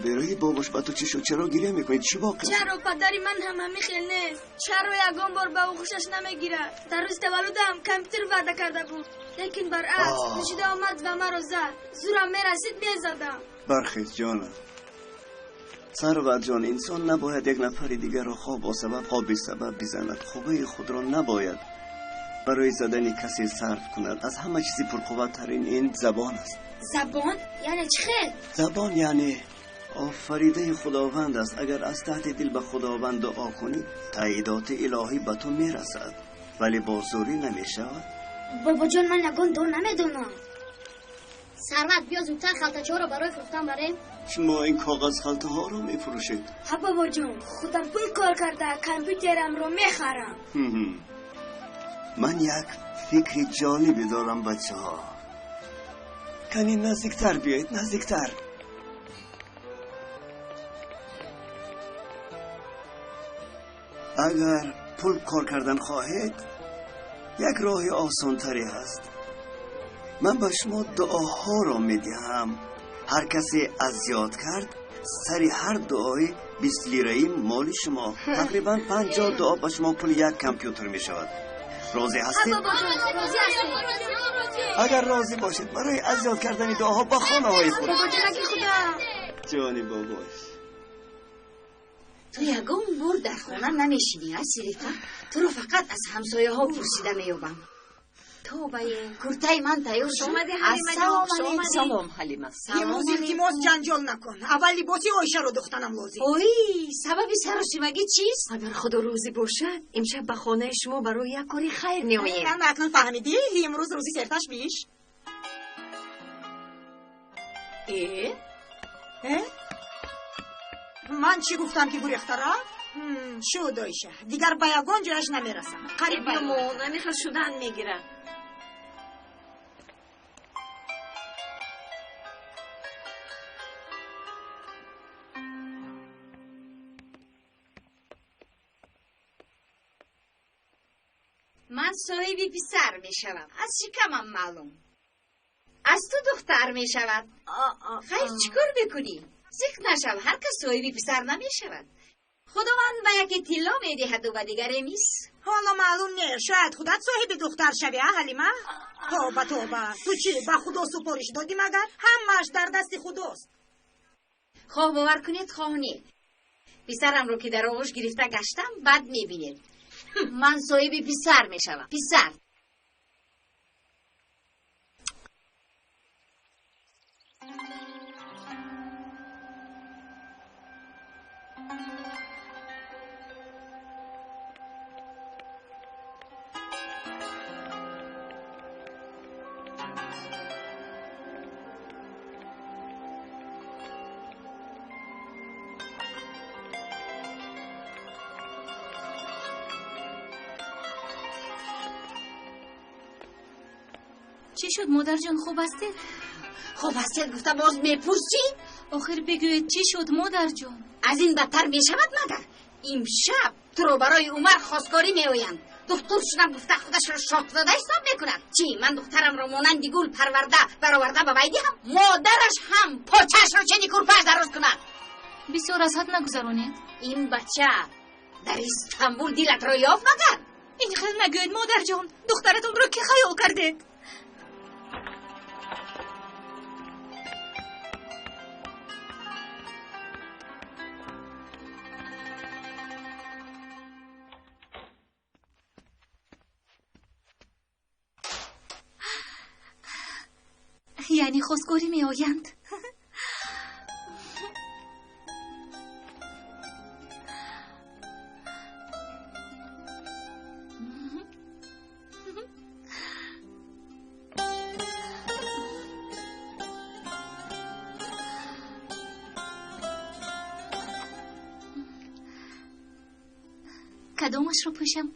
Берои бобош ба ту чӣ шуд? Чаро гиря мекунӣ? Чӣ воқеа? Чаро падари ман ҳам ҳамин хел нест? Чаро ягон бор ба ӯ хушаш намегирад? Дар рӯзи таваллудам компютер ваъда карда буд, лекин баръакс нӯшида омад ва маро зад. Зӯрам мерасид, мезадам. Бархез, ҷонам. Сарват ҷон, инсон набояд як нафари дигарро хоҳ бо сабаб, хоҳ бесабаб бизанад. Қувваи худро набояд барои задани касе сарф кунад. Аз ҳама чизи пурқувваттарин ин забон аст. Забон яъне чӣ хел? Забон яъне офаридаи Худованд аст. Агар аз таҳти дил ба Худованд дуо кунӣ, таъйидоти илоҳӣ ба ту мерасад, вале бо зӯрӣ намешавад. Бобоҷон, ман ягон дуо намедонам. Сарват, биё зудтар халтачаҳоро барои фурӯхтан барем. Шумо ин коғаз халтаҳоро мефурӯшед? Ҳа, бобоҷон, худам пул кор карда компютерамро мехарам. Ман як фикри ҷолибе дорам, бачаҳо. Кани наздиктар биёед, наздиктар. Агар пул кор кардан хоҳед, як роҳи осонтаре ҳаст. Ман ба шумо дуоҳоро медиҳам. Ҳар касе аз ёд кард, сари ҳар дуои 20 лираи моли шумо. Тақрибан 50 дуо ба шумо пули як компютер мешавад. Розӣ ҳастед? Агар розӣ бошед, барои аз ёд кардани дуоҳо ба хонаҳои худ. Ҷони бобош. Ту ягон бор дар хона намешинӣ, а, Сидиқа? Туро фақат аз ҳамсояҳо пурсида меёбам. Тобае, куртаи ман тайёр шуд. Салом, Ҳалима. Имрӯз илтимос ҷанҷол накун. Аввал либоси Оишаро духтанам лозим. Ой, сабаби саросимагӣ чист? Агар худо рӯзӣ бошад, имшаб ба хонаи шумо барои як кори хайр меоем. Ана акнун фаҳмидӣ? Имрӯз рӯзи серташвиш. Э? Э? Ман чӣ гуфтам ки гурехта рафт? Шуд, Оиша. Дигар ба ягон ҷояш намерасам. Қариб бимон, ҳамин шудан мегирад. Ман соҳиби писар мешавам. Аз шикамам маълум. Аз ту духтар мешавад. Хайр, чӣ кор мекунӣ? Зиқ нашав, ҳар кас соҳиби писар намешавад. Худованд ба яке тилло медиҳаду ба дигаре мис. Ҳоло маълум не, шояд худат соҳиби духтар шавӣ, а Ҳалима? Тоба, тоба. Ту чӣ, ба Худо супориш додӣ магар? Ҳамааш дар дасти Худост. Хоҳ бовар кунед, хоҳ не. Писарамро ки дар оғӯш гирифта гаштам, бад мебинед. Ман соҳиби писар мешавам. Писар. Чӣ шуд, модарҷон, хуб ҳастед? Хуб ҳастед гуфта боз мепурсӣ? Охир бигӯед, чӣ шуд, модарҷон? Аз ин бадтар мешавад магар? Имшаб туро барои Умар хостгорӣ меоянд. Духтур шудам гуфта худашро шоҳзода ҳисоб мекунад. Чӣ, ман духтарамро монанди гул парварда бароварда ба вай диҳам? Модараш ҳам почаашро чени курпааш дароз кунад. Бисёр аз ҳад нагузаронед. Ин бача дар Истанбул дилатро ёфт магар? Ин хел нагӯед, модарҷон. Духтаратонро кӣ хаёл кардед? Яъне хостгорӣ меоянд. Кадомашро пӯшам?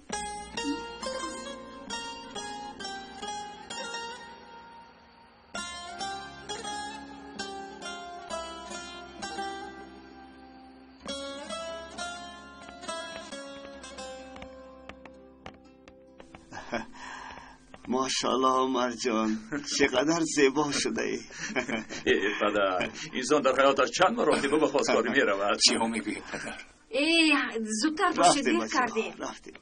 ماشاءالله عمر جان، چقدر زیبا شده ای. ای پدر، انسان در حیاتش چند مراتبه به خواستگاری می رود. چی ها میگویی پدر؟ ای زودتر باشه، دیر کردیم. رفتیم.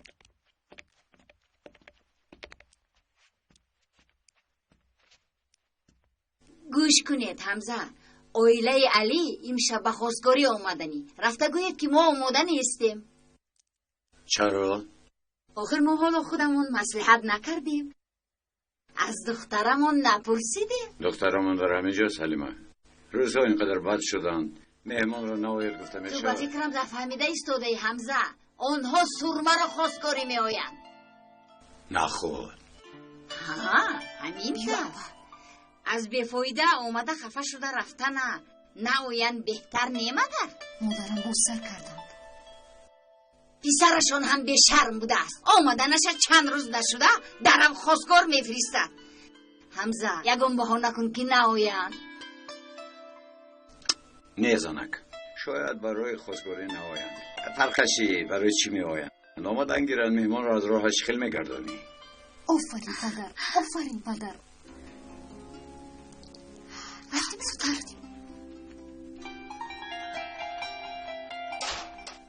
گوش کنید حمزه، оилаи Алӣ имшаб ба хостгорӣ омаданӣ. Рафта гӯед ки мо омода нестем. Чаро? Охир мо ҳоло худамон маслиҳат накардем. Аз духтарамон напурсидем. Духтарамон дар ҳамин ҷост, Ҳалима. Рӯзҳо ин қадар бад шуданд. Меҳмонро наояд гуфта Ту ба мешавад. фикрам нафаҳмида истодаи, Ҳамза. Онҳо сурмаро хостгорӣ меоянд. Наход. Ҳа, ҳамин тавр. Аз бефоида омада хафа шуда рафтана наоянд беҳтар немагар? Модарам боз сар карданд. Писарашон ҳам бешарм будааст. Омаданаша чанд рӯз нашуда дарав хостгор мефиристад. Ҳамза, ягон баҳона кун ки наоянд. Не, занак. Шояд барои хостгорӣ наоянд. Фарқаш чи? Барои чӣ меоянд? Омадан гиранд, меҳмонро аз роҳаш хел мегардонӣ. Офарин, падар, офарин, падар. Рафтем зудтар.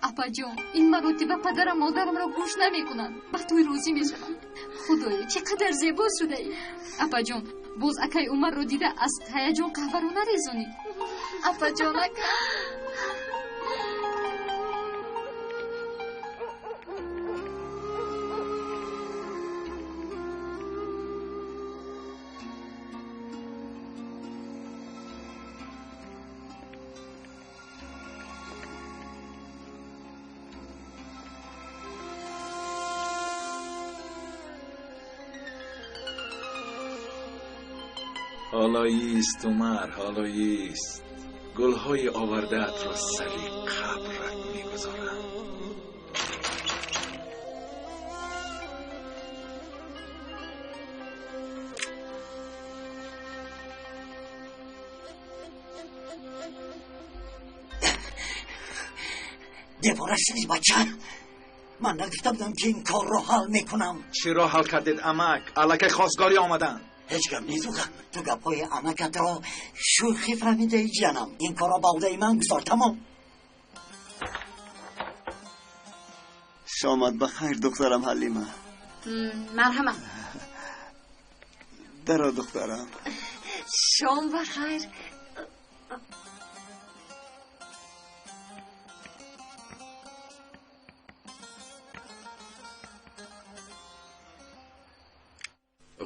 Апаҷон, ин маротиба падарам модарамро гӯш намекунанд. Ба тӯй розӣ мешаванд. Худоё, чӣ қадар зебо шудаӣ. Апаҷон, боз акаи Умарро дида аз ҳаяҷон қаҳваро нарезонӣ. Апаҷон, ака. ҳоло ист Умар, ҳоло ист. Гулҳои овардаатро сари қабрат мегузорам. Девора шудӣ бача. Ман нагуфта будам ки ин корро ҳал мекунам. Чиро ҳал кардед, амак? Аллакай хостгорӣ омаданд. Ҳеҷ гап нест, уган. Ту гапҳои амакатро шӯхӣ фаҳмидаи, ҷанам. Ин корро ба уҳдаи ман гузор, тамом. Шомат ба хайр, духтарам Ҳалима. Марҳамат. Даро, духтарам. Шом ба хайр.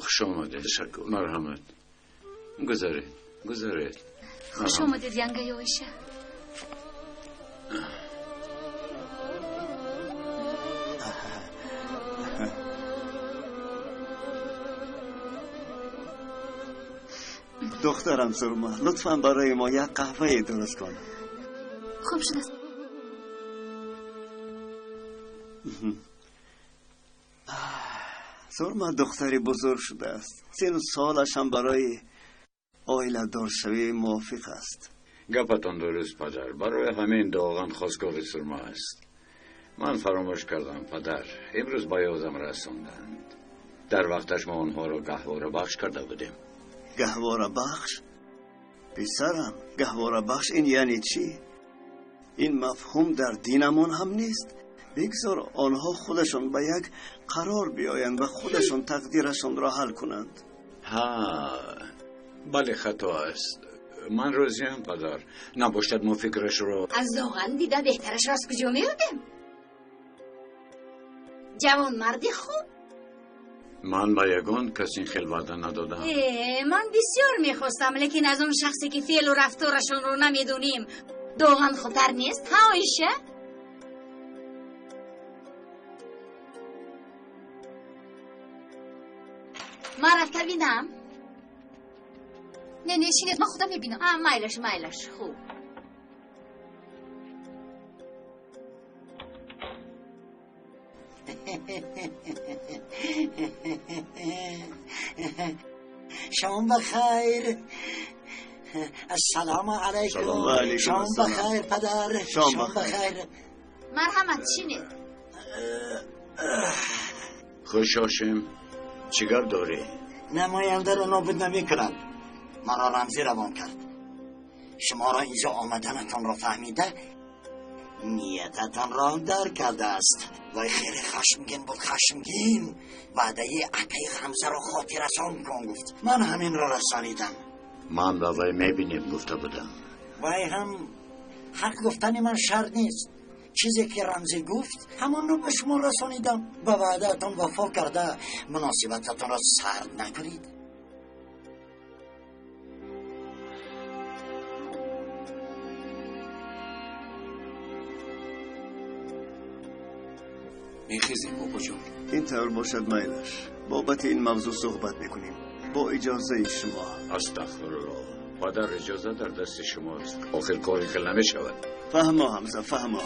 Хуш омадед. Ташаккур. Марҳамат, гузаред, гузаред. Хуш омадед, янгаи Оиша. Духтарам Сурма, лутфан барои мо як қаҳвае дуруст кун. Хуб шудааст. Сурма духтари бузург шудааст. Сину солаш ҳам барои оиладоршавӣ мувофиқ аст. Гапатон дуруст, падар. Барои ҳамин Доған хостгори Сурма аст. Ман фаромӯш кардам, падар. Имрӯз ба ёдам расонданд. Дар вақташ мо онҳоро гаҳворабахш карда будем. Гаҳворабахш? Писарам, гаҳворабахш ин яъне чӣ? Ин мафҳум дар динамон ҳам нест. Бигзор онҳо худашон ба як қарор биёянд ва худашон тақдирашонро ҳал кунанд. Ҳа, бале, хато аст. Ман розиам, падар. Набошад мо фикрашро аз Доған дида беҳтарашро аз куҷо меёбем? Ҷавонмарди хуб. Ман ба ягон кас ин хел ваъда надодам. Ман бисёр мехостам, лекин аз он шахсе ки феълу рафторашонро намедонем, Доған хубтар нест, ҳа, Оиша? Ман рафта бинам. Не, не, шинед, ман худам мебинам. Майлаш, майлаш, хуб. Шом ба хайр. Ассалому алайкум. Шом ба хайр, падар. Шом ба хайр. Марҳамат, шинед. Хуш, Ҳошим. Чӣ гап дорӣ? Намояндаро нобуд намекунанд. Маро Рамзӣ равон кард. Шуморо инҷо омаданатонро фаҳмида, ниятатонро дарк кардааст. Вай хеле хашмгин буд, хашмгин. Ваъдаи акаи Ҳамзаро хотиррасон кун гуфт. Ман ҳаминро расонидам. Ман ба вай мебинем гуфта будам. Вай ҳам ҳақ гуфтани ман шарт нест. Чизе ки Рамзӣ гуфт, ҳамонро ба шумо расонидам. Ба ваъдаатон вафо карда, муносибататонро сард накунед. Мехезем, бобоҷон. Ин тавр бошад, майлаш. Бобати ин мавзӯъ суҳбат мекунем. Бо иҷозаи шумо. Астағфируллоҳ. Падар, иҷоза дар дасти шумост. Охир кори хел намешавад. Фаҳмо, Ҳамза, фаҳмо.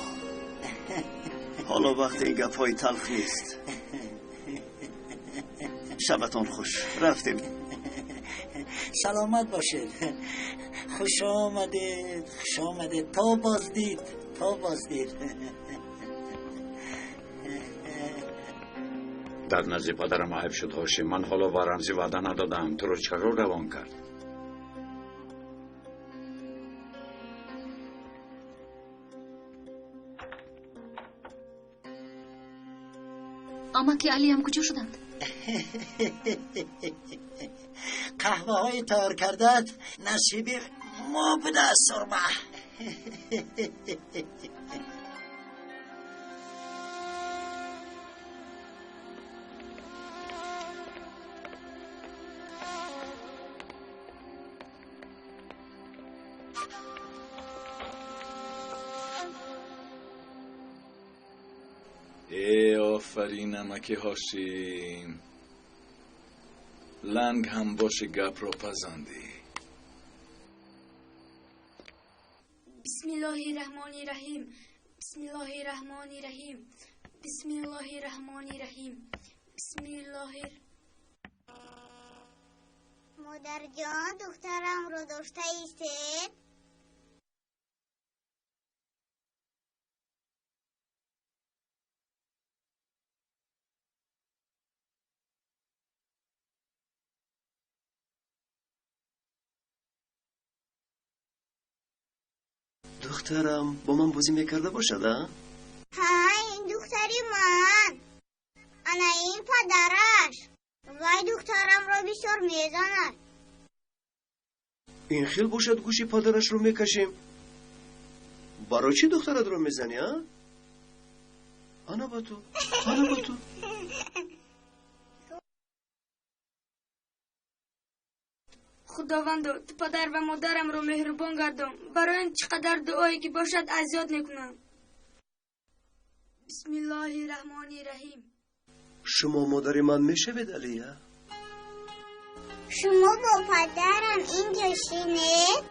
Ҳоло вақти ин гапҳои талх нест. Шабатон хуш. Рафтем. Саломат бошед. Хуш омадед, хуш омадед. То боздид, то боздид. Дар назди падарам айб шуд, Ҳошим. Ман ҳоло ба Рамзӣ ваъда надодаам. Туро чаро равон кард? Амаки Алиам куҷо шуданд? Қаҳваҳои тайёр кардаат насиби мо будааст, Сурма. Э, офарин, амаки Ҳошим. Ланг ҳам боши, гапро пазандӣ. Бисмиллоҳи раҳмони раҳим. Бисмиллоҳи раҳмони раҳим. Бисмиллоҳи раҳмони раҳим. Бисмиллоҳи. Модарҷон, духтарамро дошта истед. Духтарам бо ман бозӣ мекарда бошад, а? Ҳа, ин духтари ман. Ана ин падараш. Вай духтарамро бисёр мезанад. Ин хел бошад, гӯши падарашро мекашем. Барои чӣ духтаратро мезанӣ, а? Ана ба ту, ана ба ту. Худовандо, ту падар ва модарамро меҳрубон гардон. Барои ин чӣ қадар дуое ки бошад, аз ёд мекунам. Бисмиллоҳи раҳмони раҳим. Шумо модари ман мешавед, Алия? Шумо бо падарам инҷо шинед?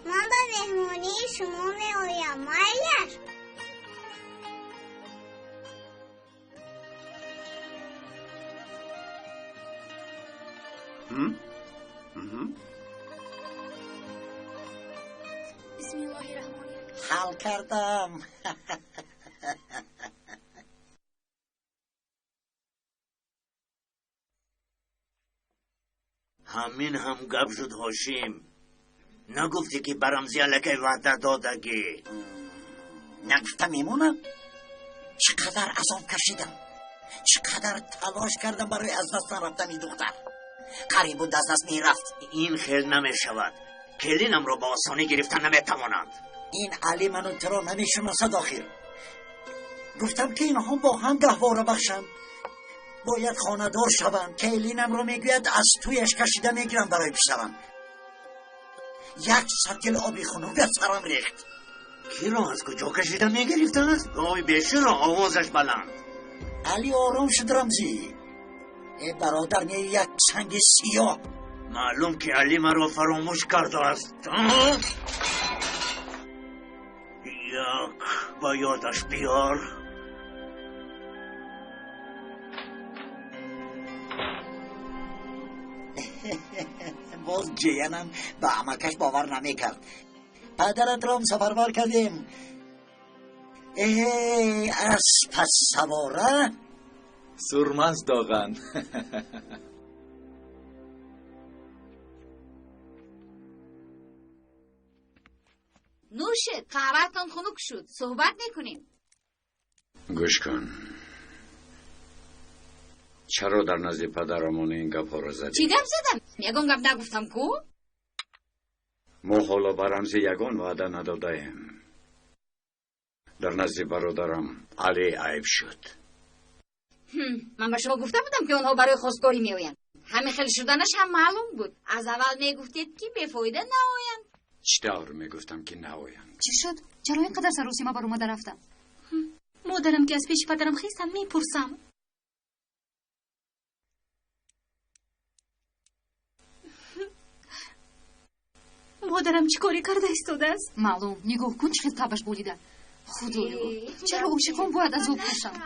Ман ба меҳмонии шумо меоям, майлаш? Бисмиллоҳи раҳмони раҳим. Ҳал кардам. Ҳамин ҳам гап шуд, Ҳошим. Нагуфтӣ ки ба Рамзӣ аллакай ваъда додагӣ? Нагуфта мемонам. Чӣ қадар азоб кашидам, чӣ қадар талош кардам барои аз даст нарафтани духтар. Қариб буд аз даст мерафт. Ин хел намешавад. Келинамро ба осонӣ гирифта наметавонанд. Ин Али ману туро намешиносад охир. Гуфтам ки инҳо бо ҳам гаҳвора бахшанд. Бояд хонадор шаванд. Келинамро мегӯяд аз туяш кашида мегирам барои писарам. Як сатил оби хунук аз сарам рехт. Киро аз куҷо кашида мегирифтааст? Гови беширо овозаш баланд. Али ором шуд, Рамзӣ. Э бародар, не як санги сиёҳ. Маълум ки Али маро фаромӯш кардааст. Як ба ёдаш биёр. Боз ҷиянам ба амакаш бовар намекард. Падаратро сафарбар кардем. Э, аз пас савора? Сурмаст доған. Нӯшед, қаҳваатон хунук шуд. Суҳбат мекунем. Гӯш кун. Чаро дар назди падарамон ин гапҳоро задӣ? Чӣ гап задам? Ягон гап нагуфтам ку? Мо ҳоло ба Рамзӣ ягон ваъда надодаем. Дар назди бародарам Али айб шуд. Ман ба шумо гуфта будам ки онҳо барои хостгорӣ меоянд. Ҳамин хел шуданаш ҳам маълум буд. Аз аввал мегуфтед ки бефоида наоянд. Чӣ тавр мегуфтам ки наоянд? Чӣ шуд? Чаро ин қадар саросима баромада рафтам? Модарам ки аз пеши падарам хестам, мепурсам. Модарам чӣ коре карда истодааст? Маълум, нигоҳ кун, чӣ хел табаш болида. Худоё, чаро ошиқон бояд азоб кашанд?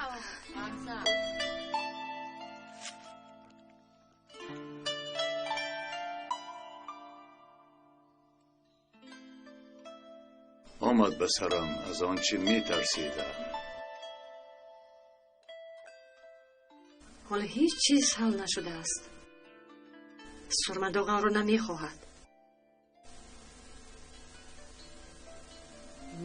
Омад ба сарам аз он чӣ метарсидам. Ҳоло ҳеҷ чиз ҳал нашудааст. Сурма доғанро намехоҳад.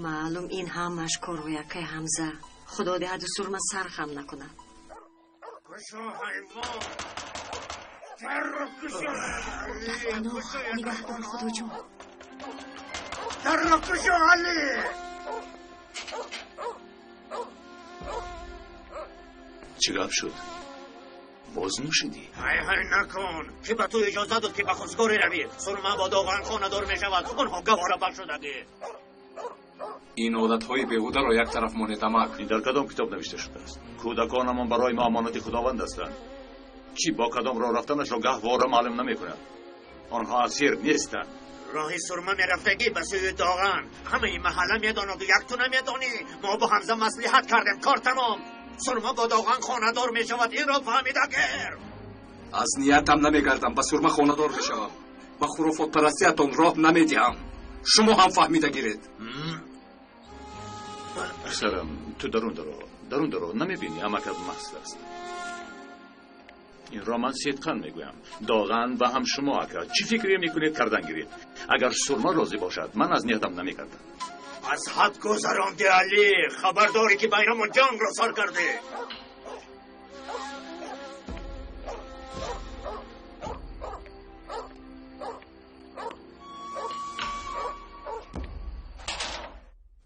Маълум ин ҳамаш корҳои акай Ҳамза. Худо диҳаду Сурма сар хам накунад. Кушо, ҳайвон! Дарро кушо! Дар паноҳ нигаҳдор, Худоҷон. Дарро кушо, Али! Чӣ гап шуд? Боз нӯшидӣ? Ҳай ҳай накун! Ки ба ту иҷоза дод ки ба хостгорӣ равӣ? Сурма бо доған хонадор мешавад. Онҳо гаҳвора бахшудагӣ. Ин одатҳои беҳударо як тараф монед, амак. Ин дар кадом китоб навишта шудааст? Кӯдаконамон барои мо амонати худованд ҳастанд. Чӣ бо кадом роҳ рафтанашро гаҳвора маълум намекунад. Онҳо асир нестанд. Роҳи Сурма мерафтагӣ ба сӯи Доған. Ҳамаи маҳалла медонад, як ту намедонӣ. Мо бо Ҳамза маслиҳат кардем, кор тамом. Сурма бо Доған хонадор мешавад, инро фаҳмида гир. Аз ниятам намегардам, ба Сурма хонадор мешавам. Ба хурофотпарастиятон роҳ намедиҳам. Шумо ҳам фаҳмида гиред. Писарам, ту дарун даро, дарун даро, намебинӣ амакат маст аст. Инро ман сидқан мегӯям. Доған ва ҳам шумо ака, чӣ фикре мекунед кардан гиред. Агар Сурма розӣ бошад, ман аз ниятам намегардам. Аз ҳад гузаронди, Алӣ. Хабар дорӣ ки байнамон ҷангро сар кардӣ.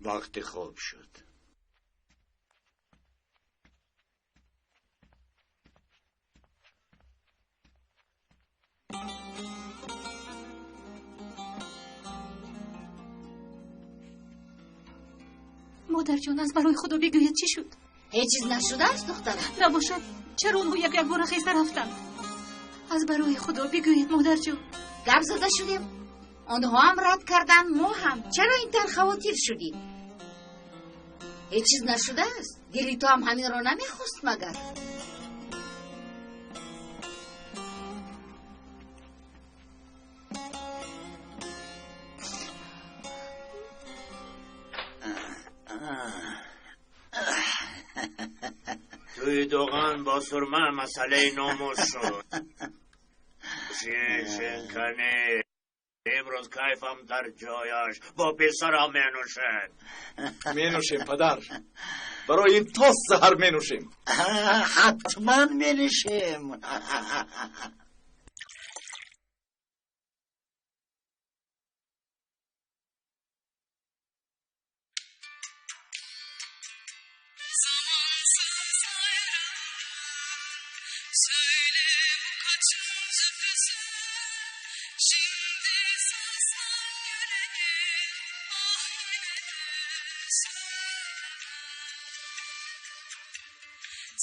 Вақти хоб шуд. Модарҷон, аз барои Худо бигӯед, чӣ шуд? Ҳеҷ чиз нашудааст, духтарам. Набошад, чаро онҳо як якбора хеста рафтанд? Аз барои Худо бигӯед, модарҷон. Гап зада шудем. Онҳо ҳам рад карданд, мо ҳам. Чаро ин тавр хавотир шудӣ? Ҳеҷ чиз нашудааст. Дили ту ҳам ҳаминро намехост магар? توی دوغان با سرمه مسئله ناموس شد. شین کنه. امروز کیفم در جایش با پسرم می نوشم. می نوشیم پدر. برای این تا سحر می نوشیم. حتما می نوشیم.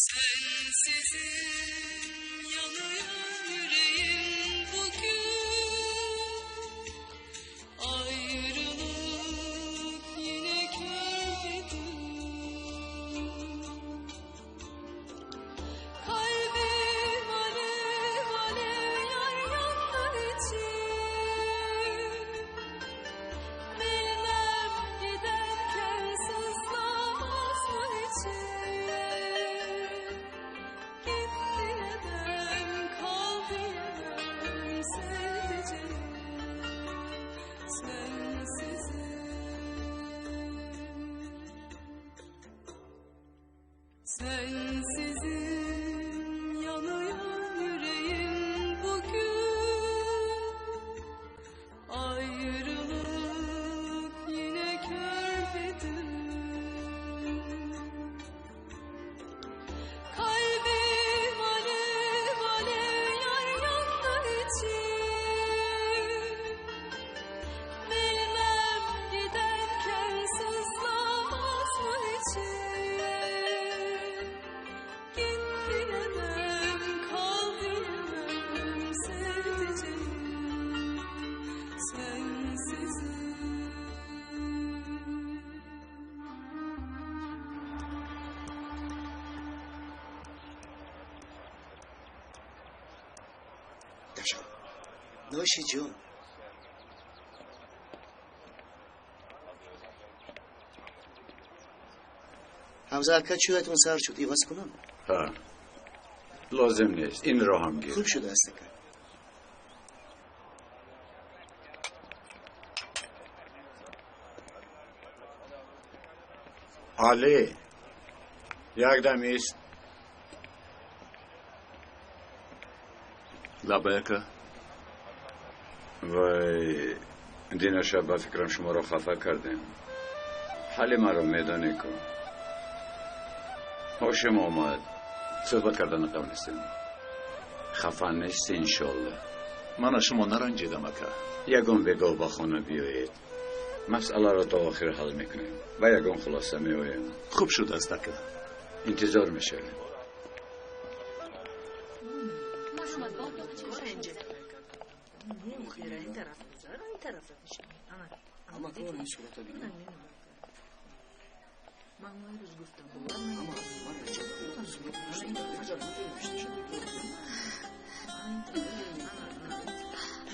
Sensizim yanıyor yüreğim bugün. Ayrılık yine körledim. Kalbim alev alev yar yandı için. Bilmem giderken sızlamaz mı için. Sensizim yanıyor yüreğim bugün. Ayrılık yine körledim. Kalbim alev alev yar yandı için. Bilmem giderken sızlamaz mı için. نوشی جون. ҳамза ака, чӯятон сар шуд, иваз кунам? Ҳа, лозим нест, инро ҳам гир. Хуб шудааст, ака. Алӣ, якдам ист. Лабай, ака. Вай, дина шаб ба фикрам шуморо хафа кардем. Ҳали маро медонӣ ку. Ҳошим омад. Суҳбат карда натавонистем. Хафа нести, иншолло. Ман аз шумо наранҷидам, ака. Ягон бегоҳ ба хона биёед. Масъаларо то охир ҳал мекунем. Ба ягон хулоса меоем. Хуб шудааст, ака. Интизор мешавем.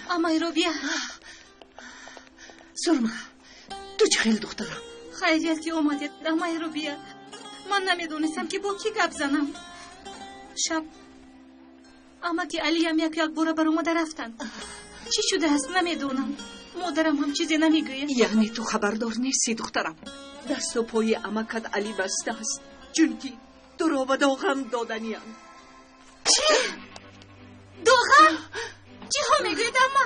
Амай Робия. Сурма, ту чӣ хел духтарам? Хайрият ки омадед, амай Робия. Ман намедонистам ки бо кӣ гап занам. Шаб амаки Алиям як якбора баромада рафтанд. Чӣ шудааст намедонам. Модарам ҳам чизе намегӯяд. Яъне ту хабардор нестӣ, духтарам? Дасту пои амакат Али баста аст, чунки туро ба Доған доданиям. Чӣ? Доған? Чиҳо мегӯед, амма?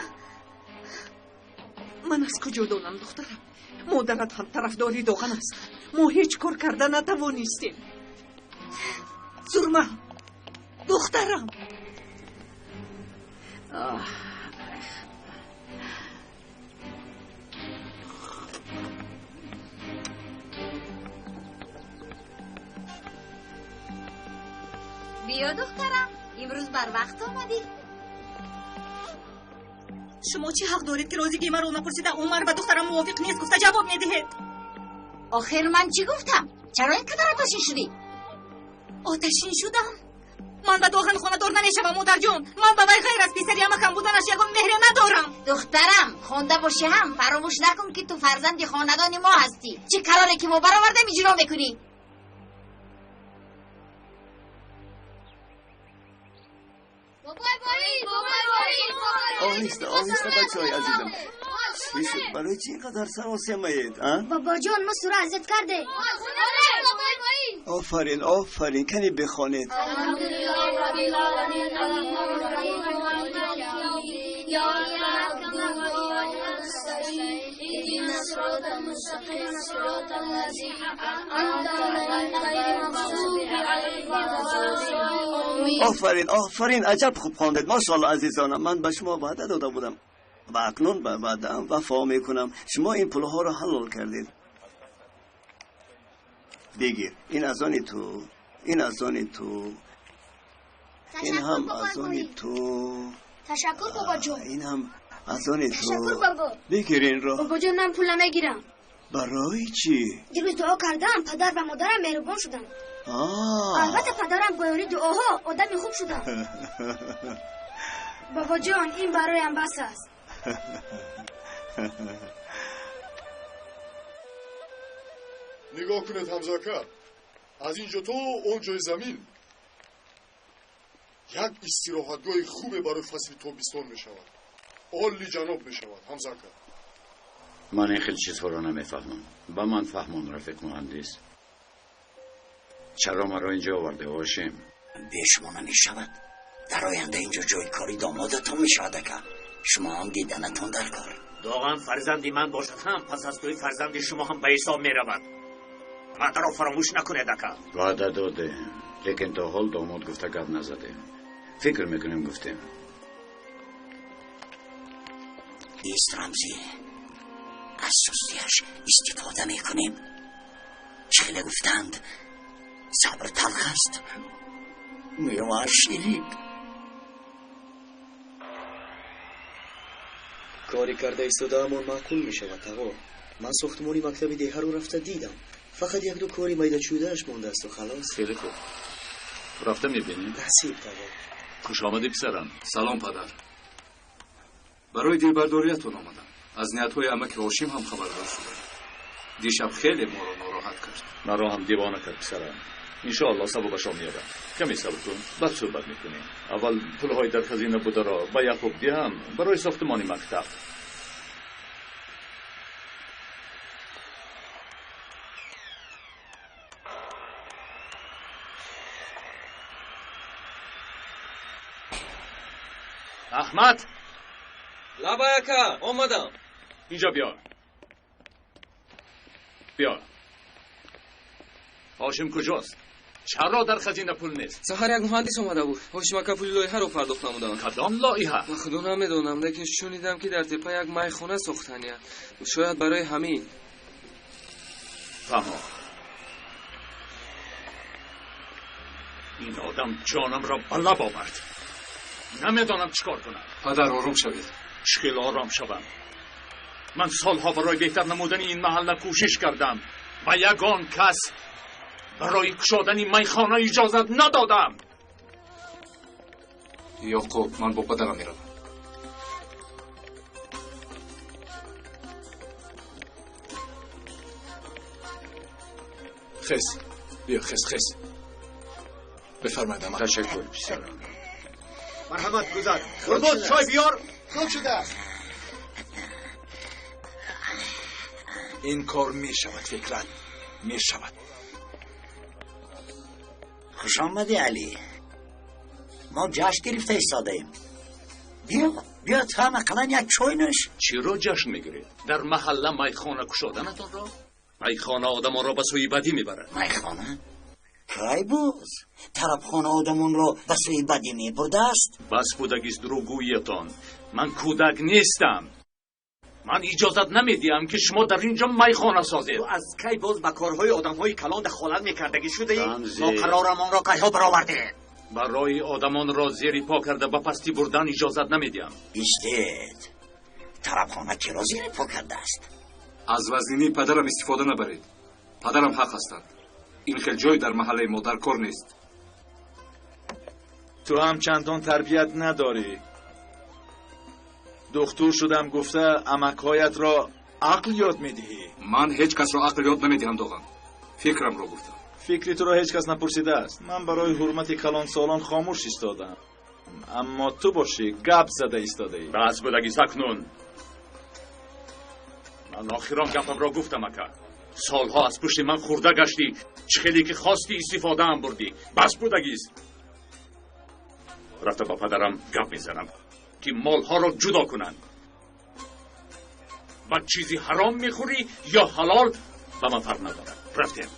Ман аз куҷо донам, духтарам? Модарат ҳам тарафдори Доған аст. Мо ҳеҷ кор карда натавонистем. Сурма, духтарам. Биё, духтарам, имрӯз барвақт омадӣ. Шумо чӣ ҳақ доред, ки розигии маро напурсида Умар ба духтарам мувофиқ нест гуфта ҷавоб медиҳед? Охир ман чӣ гуфтам? Чаро ин қадар оташин шудӣ? Оташин шудам? Ман ба Доған хонадор намешавам, модарҷон. Ман ба вай ғайр аз писари амакам буданаш ягон меҳре надорам. Духтарам, хонда бошӣ ҳам фаромӯш накун, ки ту фарзанди хонадони мо ҳастӣ. Чӣ қароре ки мо баровардем, иҷро мекунӣ. Оҳиста, оҳиста, бачаҳои азизам. Чӣ шуд? Барои чӣ инқадар саросемаед, а? Бобоҷон, мо сура азият кардем. Офарин, офарин, кани бихонед. Офарин, офарин, аҷаб хуб хондед. Машоалло, азизонам, ман ба шумо ваъда дода будам ва акнун ба ваъдаам вафо мекунам. Шумо ин пулҳоро ҳалол кардед. Бигир, ин аз они ту, ин аз они ту, ин ҳам аз они ту. Ташаккур, бобоҷон. Ин ҳам аз они ту. Ташаккур, бобо. Бигир инро. Бобоҷон, ман пул намегирам. Барои чӣ? Дирӯз дуо кардам, падар ва модарам меҳрубон шуданд. Албатта, падарам бо ёрии дуоҳо одами хуб шуданд. Бобоҷон, ин бароям бас аст. Нигоҳ кунед, Ҳамза ака, аз ин ҷо то он ҷои замин як истироҳатгоҳи хубе барои фасли тобистон мешавад. Олиҷаноб мешавад, Ҳамза ака. Ман ин хел чизҳоро намефаҳмам. Ба ман фаҳмон, рафиқ муҳандис. Чаро маро инҷо оварде, Ҳошим? Бе шумо намешавад. Дар оянда инҷо ҷои кори домодатон мешавад, ака. Шумо ҳам диданатон дар кор. Доған фарзанди ман бошад ҳам, пас аз тӯй фарзанди шумо ҳам ба ҳисоб меравад. Ваъдаро фаромӯш накунед, ака. Ваъда додем, лекин то ҳол домод гуфта гап назадем. Фикр мекунем, гуфтем. Ист, Рамзӣ, аз сустиаш истифода мекунем. Чӣ хеле гуфтанд, сабр талх аст, мевааш ширин. Кори карда истодаамон маъқул мешавад, тағо. Ман сохтмони мактаби деҳаро рафта дидам. Фақат якду кори майдачӯдааш мондаасту халос. Хеле хуб, рафта мебинем. Насиб, тағо. Хуш омадӣ, писарам. Салом, падар. Барои дилбардориятон омадам. Аз ниятҳои амаки Ҳошим ҳам хабардор шудам. Дишаб хеле моро нороҳат кард. Маро ҳам девона кард, писарам. Иншоалло сабабашро меёбам. Каме сабр кун, баъд суҳбат мекунем. Аввал пулҳои дар хазина бударо ба Яқуб диҳам барои сохтмони мактаб. Аҳмад! Лабай, ака, омадам. Инҷо биё, биё. Ҳошим куҷост? Чаро дар хазина пул нест? Саҳар як муҳандис омада буд. Ҳошим ака пули лоиҳаро пардохт намуданд. Кадом лоиҳа? Ба худо намедонам, лекин шунидам, ки дар тепа як майхона сохтаниянд. Шояд барои ҳамин. Фаҳмо, ин одам ҷонамро ба лаб овард. Намедонам чӣ кор кунам. Падар, ором шавед. Чӣ хел ором шавам? Ман солҳо барои беҳтар намудани ин маҳалла кӯшиш кардам ва ягон кас барои кушодани майхона иҷозат надодам. Ёқуб, ман бо падарам меравам. Хез, биё, хез, хез. Бифармоед, амак. Ташаккур, писарам. Марҳамат, гузар. Қурбон, чой биёр. Хуб шудааст. Ин кор мешавад, Фикрат, мешавад. Хуш омадӣ, Алӣ. Мо ҷашн гирифта истодаем. Биё, биё, ту ҳам ақаллан як чой нӯш. Чиро ҷашн мегиред? Дар маҳалла майхона кушоданатонро? Майхона одамонро ба сӯи бадӣ мебарад. Майхона? Кай боз? Тарабхона одамонро ба сӯи бадӣ мебурдааст? Бас будагист дурӯғгӯиятон. Ман кӯдак нестам. Ман иҷозат намедиҳам, ки шумо дар ин ҷо майхона созед. Ту аз кай боз ба корҳои одамҳои калон дахолат мекардагӣ шудаӣ? Рамзӣ. Мо қарорамонро кайҳо баровардем. Барои одамонро зери по карда ба пастӣ бурдан иҷозат намедиҳам. Истед, тарабхона киро зери по кардааст? Аз вазнинии падарам истифода набаред. Падарам ҳақ ҳастанд. Ин хел ҷой дар маҳаллаи мо дар кор нест. Ту ҳам чандон тарбият надорӣ. Духтур шудам гуфта амакҳоятро ақл ёд медиҳӣ. Ман ҳеҷ касро ақл ёд намедиҳам, доғам. Фикрамро гуфтам. Фикри туро ҳеҷ кас напурсидааст. Ман барои ҳурмати калонсолон хомӯш истодам, аммо ту бошӣ гап зада истодаӣ. Бас будагист акнун. Ман охирон гапамро гуфтам, ака. Солҳо аз пушти ман хӯрда гаштӣ, чӣ хеле ки хостӣ истифодаам бурдӣ. Бас будагист. Рафта ба падарам гап мезанам, ки молҳоро ҷудо кунанд. Ба чизи ҳаром мехӯрӣ ё ҳалол, ба ман фарқ надорад. Рафтем.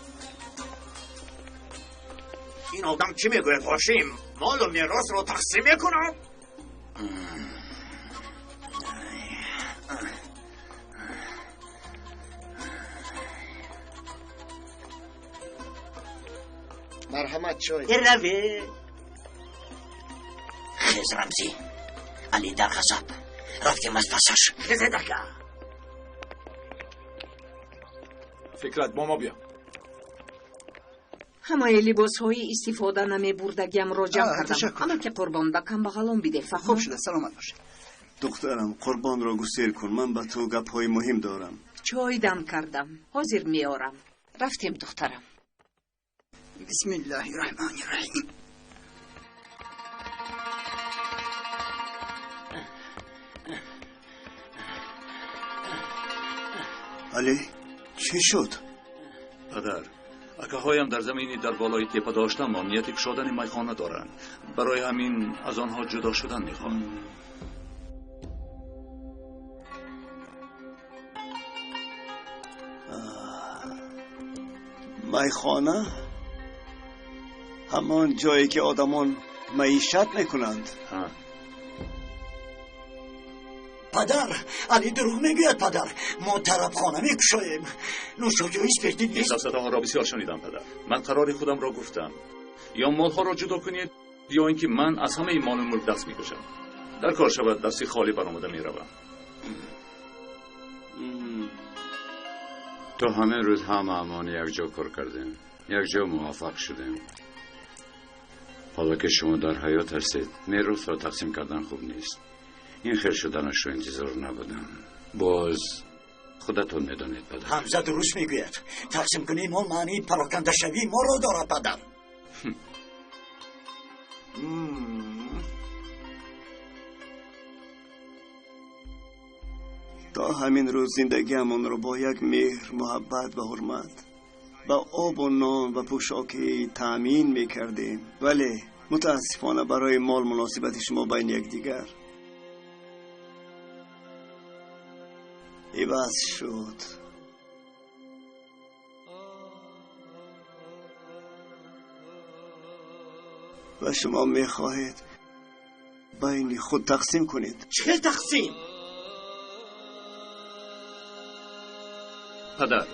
Ин одам чӣ мегӯяд, Ҳошим? Молу меросро тақсим мекунад? Марҳамат, чой. Раве. Хез, Рамзӣ. Алӣ дар ғазаб. Рафтем аз пасаш. Хезед, ака. Фикрат, бо мо биё. Ҳамаи либосҳои истифода намебурдагиамро ҷамъ кардам. Ташаккур. Амаки Қурбон, ба камбағалон бидеҳ, фаҳмон? Хуб шуда, саломат бошед. Духтарам, Қурбонро гусел кун. Ман ба ту гапҳои муҳим дорам. Чой дам кардам, ҳозир меорам. Рафтем, духтарам. Бисмиллаҳи раҳмони раҳим. Алӣ, чӣ шуд? Падар, акаҳоям дар замини дар болои тепа доштам нияти кушодани майхона доранд. Барои ҳамин аз онҳо ҷудо шудан мехоҳам. Майхона? Ҳамон ҷое ки одамон маишат мекунанд. Падар, Алӣ дурӯғ мегӯяд, падар. Мо тарабхона мекушоем. Нӯшоҷои спиртӣ нест. Сафсатаҳоро бисёр шунидам, падар. Ман қарори худамро гуфтам. Ё молҳоро ҷудо кунед, ё ин ки ман аз ҳамаи молу мулк даст мекашам. Дар кор шавад, дасти холӣ баромада меравам. То ҳамин рӯз ҳамаамон якҷо кор кардем, якҷо муваффақ шудем. Ҳоло ки шумо дар ҳаёт ҳастед, меросро тақсим кардан хуб нест. Ин хел шуданашро интизор набудам. Боз худатон медонед, падар. Ҳамза дуруст мегӯяд. Тақсим кунии мо маънии парокандашавии моро дорад, падар. То ҳамин рӯз зиндагиамонро бо як меҳр, муҳаббат ва ҳурмат ба обу нон ва пӯшокӣ таъмин мекардем, вале мутаассифона барои мол муносибати шумо байни якдигар иваз шуд. Ва шумо мехоҳед байни худ тақсим кунед. Чӣ хел тақсим? Падар,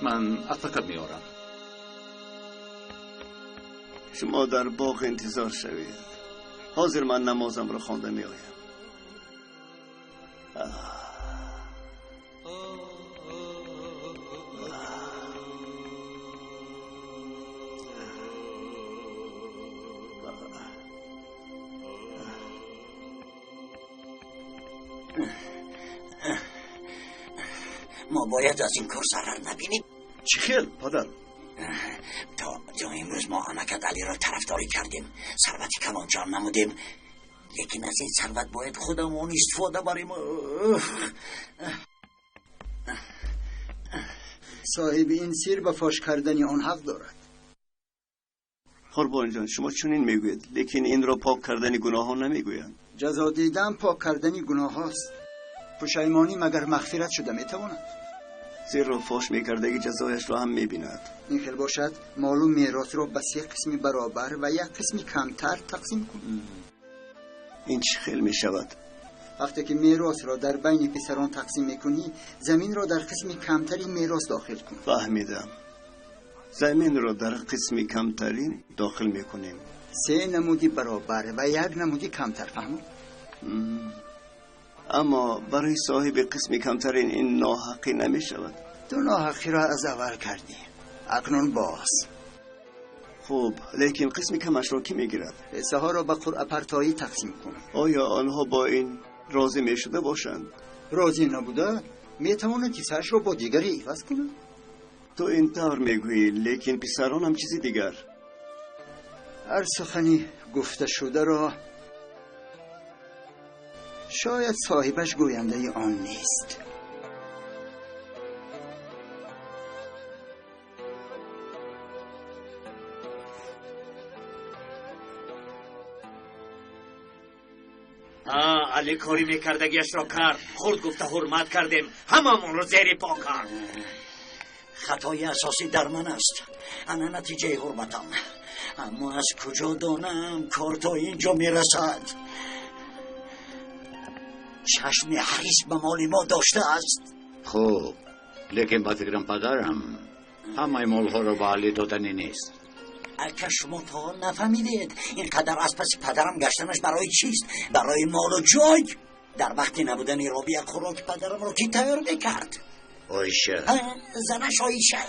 ман адвокат меорам. Шумо дар боғ интизор шавед. Ҳозир ман намозамро хонда меоям. Мо бояд аз ин кор зарар набинем. Чӣ хел, падар? То имрӯз мо амакат Алиро тарафдорӣ кардем, сарвати калон ҷамъ намудем, лекин аз ин сарват бояд худамон истифода барем. Соҳиби ин сир ба фош кардани он ҳақ дорад. Қурбонҷон, шумо чунин мегӯед, лекин инро пок кардани гуноҳон намегӯянд. Ҷазо дидан пок кардани гуноҳҳост. Пушаймонӣ магар мағфират шуда метавонад? Зеро фош мекардагӣ ҷазояшро ҳам мебинад. Ин хел бошад, молу меросро ба се қисми баробар ва як қисми камтар тақсим кун. Ин чӣ хел мешавад? Вақте ки меросро дар байни писарон тақсим мекунӣ, заминро дар қисми камтари мерос дохил кун. Фаҳмидам. Заминро дар қисми камтарин дохил мекунем. Се намуди баробар ва як намуди камтар, фаҳмид? Аммо барои соҳиби қисми камтарин ин ноҳаққӣ намешавад. Ту ноҳаққиро аз аввал кардӣ, акнун боз. Хуб, лекин қисми камашро кӣ мегирад? Ҳиссаҳоро ба қуръапартоӣ тақсим кун. Оё онҳо бо ин розӣ мешуда бошанд? Розӣ набуда метавонад ҳиссаашро бо дигаре иваз кунад. Ту ин тавр мегӯӣ, лекин писаронам чизи дигар. Ҳар сухани гуфташударо шояд соҳибаш гӯяндаи он нест. Али кори мекардагиашро кард, хурд гуфта ҳурмат кардем, ҳамамонро зери по кард. Хатои асосӣ дар ман аст, ана натиҷаи ҳурматам. Аммо аз куҷо донам кор то ин ҷо мерасад? Чашми ҳарис ба моли мо доштааст. Хуб, лекин ба фикрам падарам ҳамаи молҳоро ба Али доданӣ нест. Ака, шумо то ҳол нафаҳмидед, ин қадар аз паси падарам гаштанаш барои чист? Барои молу ҷой. Дар вақти набудани Робия хӯроки падарамро кӣ тайёр мекард? Оиша. Занаш Оиша.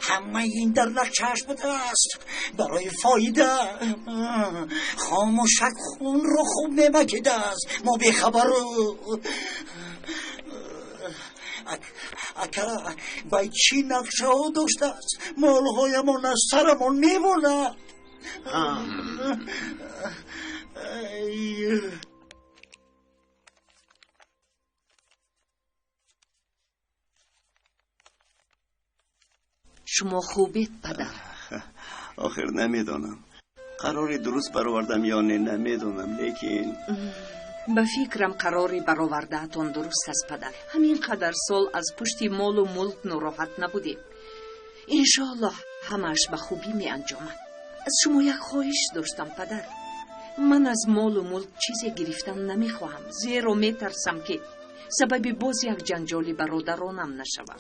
Ҳамаи ин дар нақшааш будааст барои фоида. Хомӯшак хунро хуб мемакидааст, мо бехабару. Ака, бай чӣ нақшаҳо доштааст? Молҳоямон аз сарамон мемонад. Шумо хубед, падар? Охир намедонам, қарори дуруст баровардам ё не, намедонам, лекин ба фикрам қарори баровардаатон дуруст аст, падар. Ҳамин қадар сол аз пушти молу мулк нороҳат набудем. Иншоаллоҳ ҳамааш ба хубӣ меанҷомад. Аз шумо як хоҳиш доштам, падар. Ман аз молу мулк чизе гирифтан намехоҳам, зеро метарсам, ки сабаби боз як ҷанҷоли бародаронам нашавам.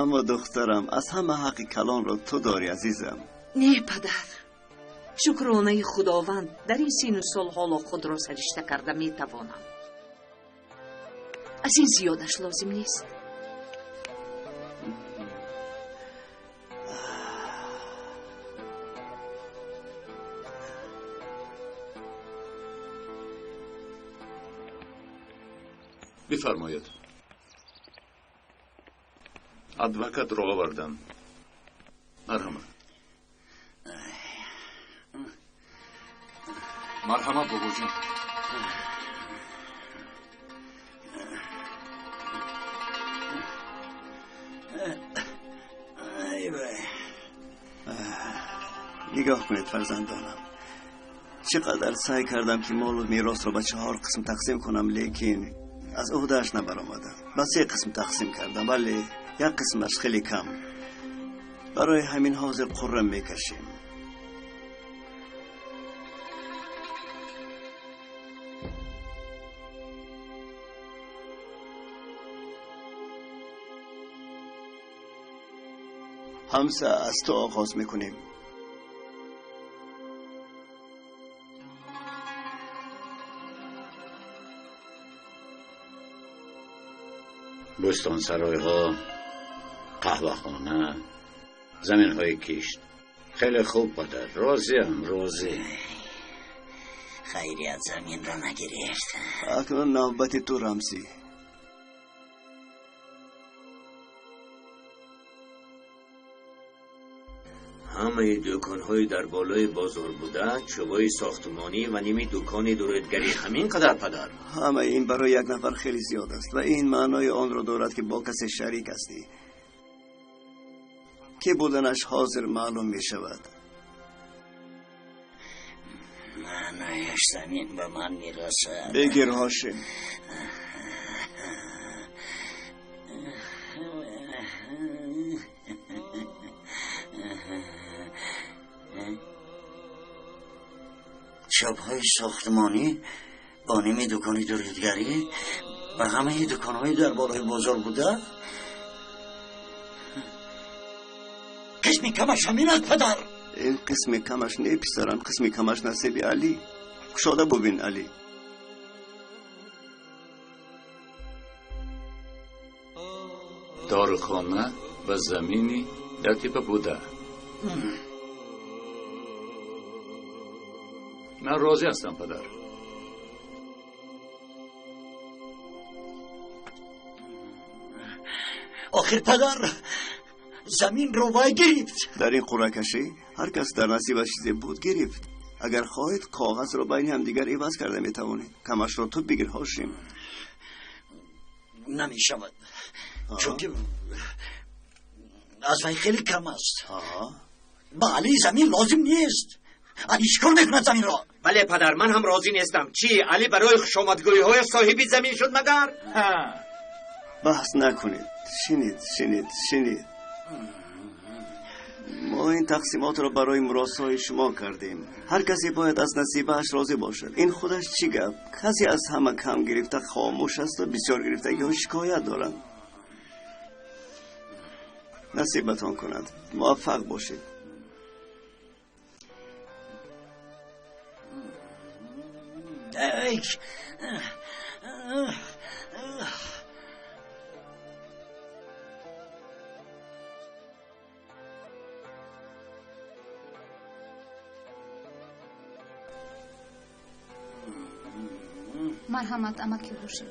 Аммо духтарам, аз ҳама ҳаққи калонро ту дорӣ, азизам. Не, падар, шукронаи Худованд, дар ин сину сол ҳоло худро саришта карда метавонам. Аз ин зиёдаш лозим нест. Бифармоед. Адвокатро овардам. Марҳамат. Марҳамат, бобоҷон. Нигоҳ кунед, фарзандонам, чӣ қадар саъй кардам, ки молу меросро ба чаҳор қисм тақсим кунам, лекин аз ӯҳдааш набаромадам. Ба се қисм тақсим кардам, вале як қисмаш хеле кам. Барои ҳамин ҳозир қурра мекашем. Ҳамса, аз ту оғоз мекунем. Бӯстонсаройҳо, қаҳвахона, заминҳои кишт. Хеле хуб, падар, розиам, розӣ. Хайрият заминро нагирифт. Акнун навбати ту, Рамзӣ. Ҳамаи дуконҳои дар болои бозор буда, чӯбои сохтмонӣ ва ними дукони дурӯдгарӣ, ҳамин қадар, падар. Ҳамаи ин барои як нафар хеле зиёд аст ва ин маънои онро дорад, ки бо касе шарик ҳастӣ, ки буданаш ҳозир маълум мешавад. Маънояш замин ба ман мерасад. Бигир, Ҳошим. Чӯбҳои сохтмонӣ бо ними дукони дуридгарӣ ва ҳамаи дуконҳои дар болои бозор буда, қисми камаш ҳамин аст, падар. Ин қисми камаш не, писарам, қисми камаш насиби Алӣ. Кушода бубин, Алӣ. Дорухона ва замини дар тепа буда. Ман розӣ ҳастам, падар. Охир, падар, заминро вай гирифт. Дар ин қуръакашӣ ҳар кас дар насибаш чизе буд гирифт. Агар хоҳед, коғазро байни ҳамдигар иваз карда метавонед. Камашро ту бигир, Ҳошим. Намешавад, чунки аз вай хеле кам аст. Ба Али замин лозим нест. Али чӣ кор мекунад заминро? Бале, падар, ман ҳам розӣ нестам. Чӣ, Али барои хушомадгӯиҳояш соҳиби замин шуд магар? Баҳс накунед. Шинед, шинед, шинед. Мо ин тақсимотро барои муросои шумо кардем. Ҳар касе бояд аз насибааш розӣ бошад. Ин худаш чӣ гап? Касе аз ҳама кам гирифта хомӯш асту бисёр гирифтагиҳо шикоят доранд. Насибатон кунад, муваффақ бошед. Марҳамат, амаки Ҳошим.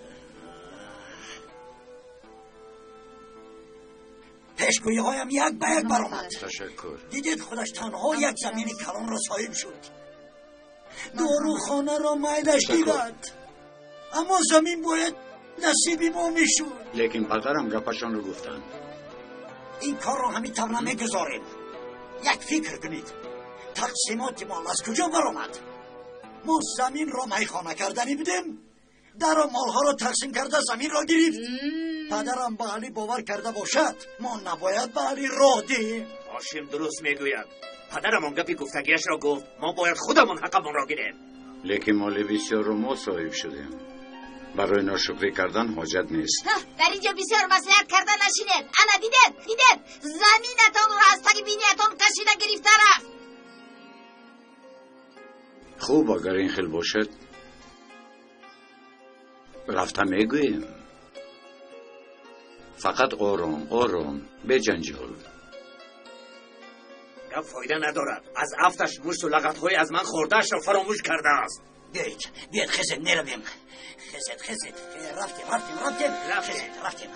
Пешгӯиҳоям як ба як баромад. Ташаккур. Дидед, худаш танҳо як замини калонро соҳиб шуд. Дорухонаро майлаш гирад, аммо замин бояд насиби мо мешуд. Лекин падарам гапашонро гуфтанд. Ин корро ҳамин тавр намегузорем. Як фикр кунед, тақсимоти мол аз куҷо баромад? Мо заминро майхона карданӣ будем, даро молҳоро тақсим карда заминро гирифт. Падарам ба Али бовар карда бошад, мо набояд ба Али роҳ диҳем. Ҳошим дуруст мегӯяд. Падарамон гапи гуфтагиашро гуфт, мо бояд худамон ҳаққамонро гирем. Лекин моли бисёрро мо соҳиб шудем. Барои ношукрӣ кардан ҳоҷат нест. Дар инҷо бисёр маслиҳат карда нашинед. Ана дидед, дидед, заминатонро аз таги биниятон кашида гирифта рафт. Хуб, агар ин хел бошад, рафта мегӯем. Фақат ором, ором, беҷанҷол. Гап фоида надорад. Аз афташ мушту лағатҳои аз ман хӯрдаашро фаромӯш кардааст. Биёед, биёед, хезед, меравем. Хезед, хезед, рафтем, рафтем, рафтем, хезед, рафтем.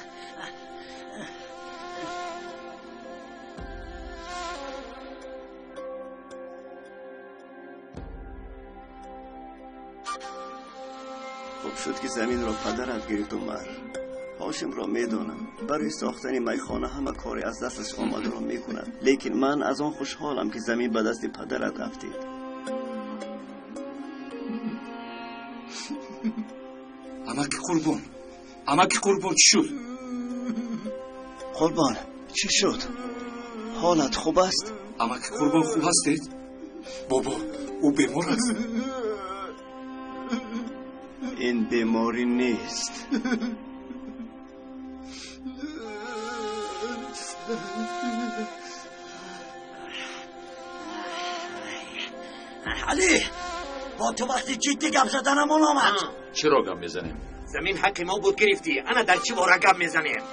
Хуб шуд, ки заминро падарат гирифт, Умар. Ҳошимро медонам, барои сохтани майхона ҳама коре аз дасташ омадаро мекунад, лекин ман аз он хушҳолам, ки замин ба дасти падарат афтид. Амаки Қурбон, амаки Қурбон, чӣ шуд? Қурбон, чӣ шуд? Ҳолат хуб аст? Амаки Қурбон, хуб ҳастед? Бобо, ӯ бемор аст. Ин беморӣ нест. Али, бо ту вақти ҷиддӣ гап заданамон омад. Чиро гап мезанем? Замин ҳаққи мо буд, гирифтӣ. Ана дар чӣ бора гап мезанем?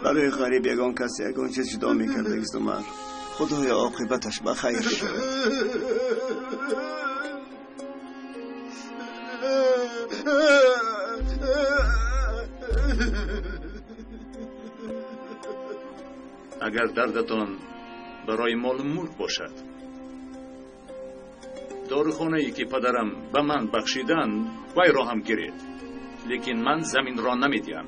Барои ғариб ягон кас ягон чиз ҷудо мекардагист, Умар. Худоё, оқибаташ ба хайр шавад. Агар дардатон барои молу мулк бошад, дорухонае ки падарам ба ман бахшиданд, вайро ҳам гиред, лекин ман заминро намедиҳам.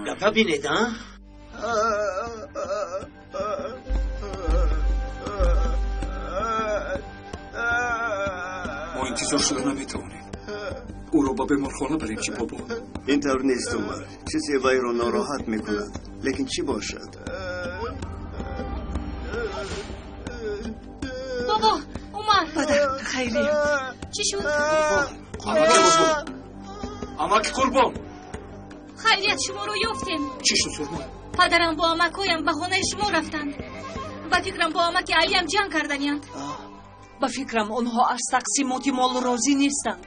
Гапа бинед, а? Мо интизор шуда наметавонем. Ӯро ба беморхона барем чӣ, бобо? Ин тавр нест, Умар. Чизе вайро нороҳат мекунад, лекин чӣ бошад? Бобо, Умар. Падар, хайрият. Чӣ шуд? Амаки Қурбон, амаки Қурбон. Хайрият, шуморо ёфтем. Чӣ шуд, Сурмон? Падарам бо амакҳоям ба хонаи шумо рафтанд. Ба фикрам, бо амаки Алиам ҷанг карданиянд. Ба фикрам, онҳо аз тақсимоти мол розӣ нестанд.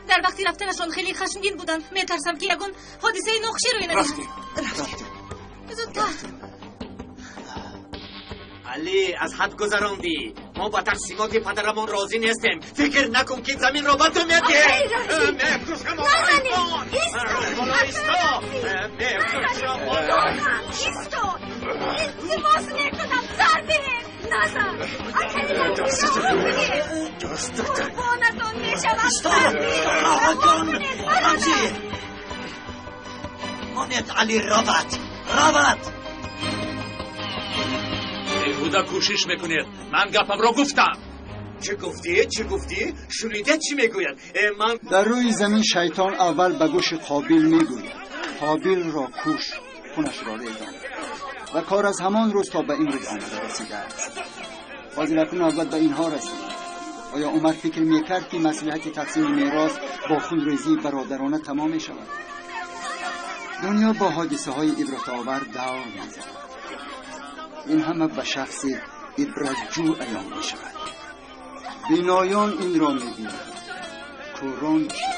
Дар вақти рафтанашон хеле хашмгин буданд. Метарсам, ки ягон ҳодисаи нохушӣ рӯй надиҳад. Рафтем. Зудтар. Али, аз ҳад гузарондӣ. Мо ба тақсимоти падарамон розӣ нестем. Фикр накун, ки заминро ба ту медиҳем. Мекушам. Исто, мекушам. Исто, илтимос мекунам, сар диҳед. Назан, қурбонатон мешавам. Хоҳарҷон, Рамзӣ, монед, Али равад, равад. Беҳуда кӯшиш мекунед, ман гапамро гуфтам. Чӣ гуфтӣ? Чӣ гуфтӣ? Шунидед, чӣ мегӯяд? Ман Дар рӯи замин шайтон аввал ба гӯши Қобил мегӯяд: «Ҳобилро куш, хунашро резон». Ва кор аз ҳамон рӯз то ба имрӯз омада расидааст. Ҳозир акнун навбат ба инҳо расид. Оё Умар фикр мекард, ки маслиҳати тақсими мерос бо хунрезии бародарона тамом мешавад? Дунё бо ҳодисаҳои ибратовар давр мезанад. Ин ҳама ба шахси ибратҷӯ аён мешавад. Биноён инро мебинанд, кӯрон чӣ?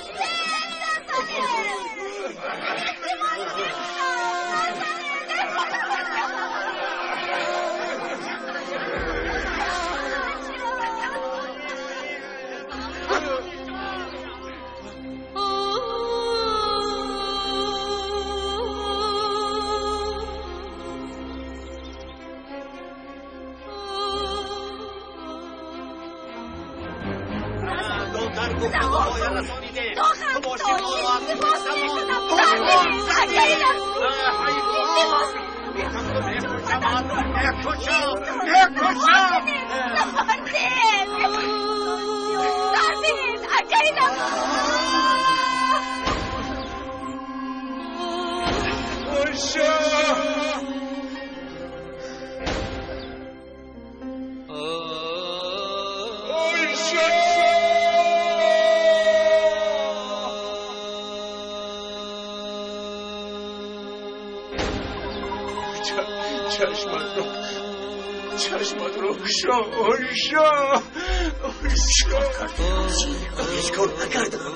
هیچ کار نکردم.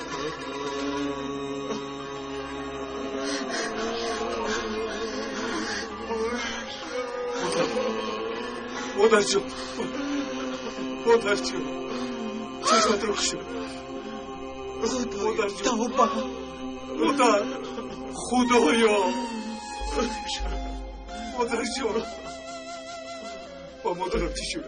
مادر جان، مادر جان، چشمت رو شد. مادر جان، مادر، خدایا، مادر جان، با مادرم چی شد؟